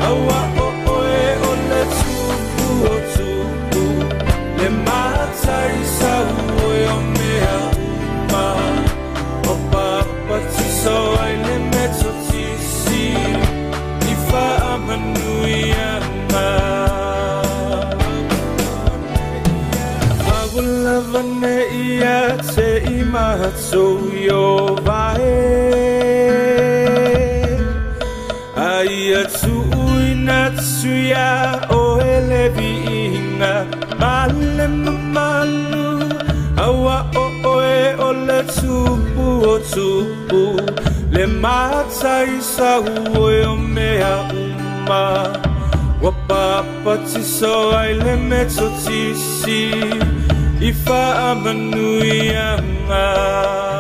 A: Auā o oe o le Tupu o tupu le mataisau oe o mea uma Ua papatiso ai le metotisi i faamanuiaga. Ua lava nei ia te i matou Ieova e Aia tuuina atu iā oe le viiga ma le mamalu Auā o oe o le Tupu o tupu le mataisau oe o mea uma Ua papatiso ai le metotisi i faamanuiaga.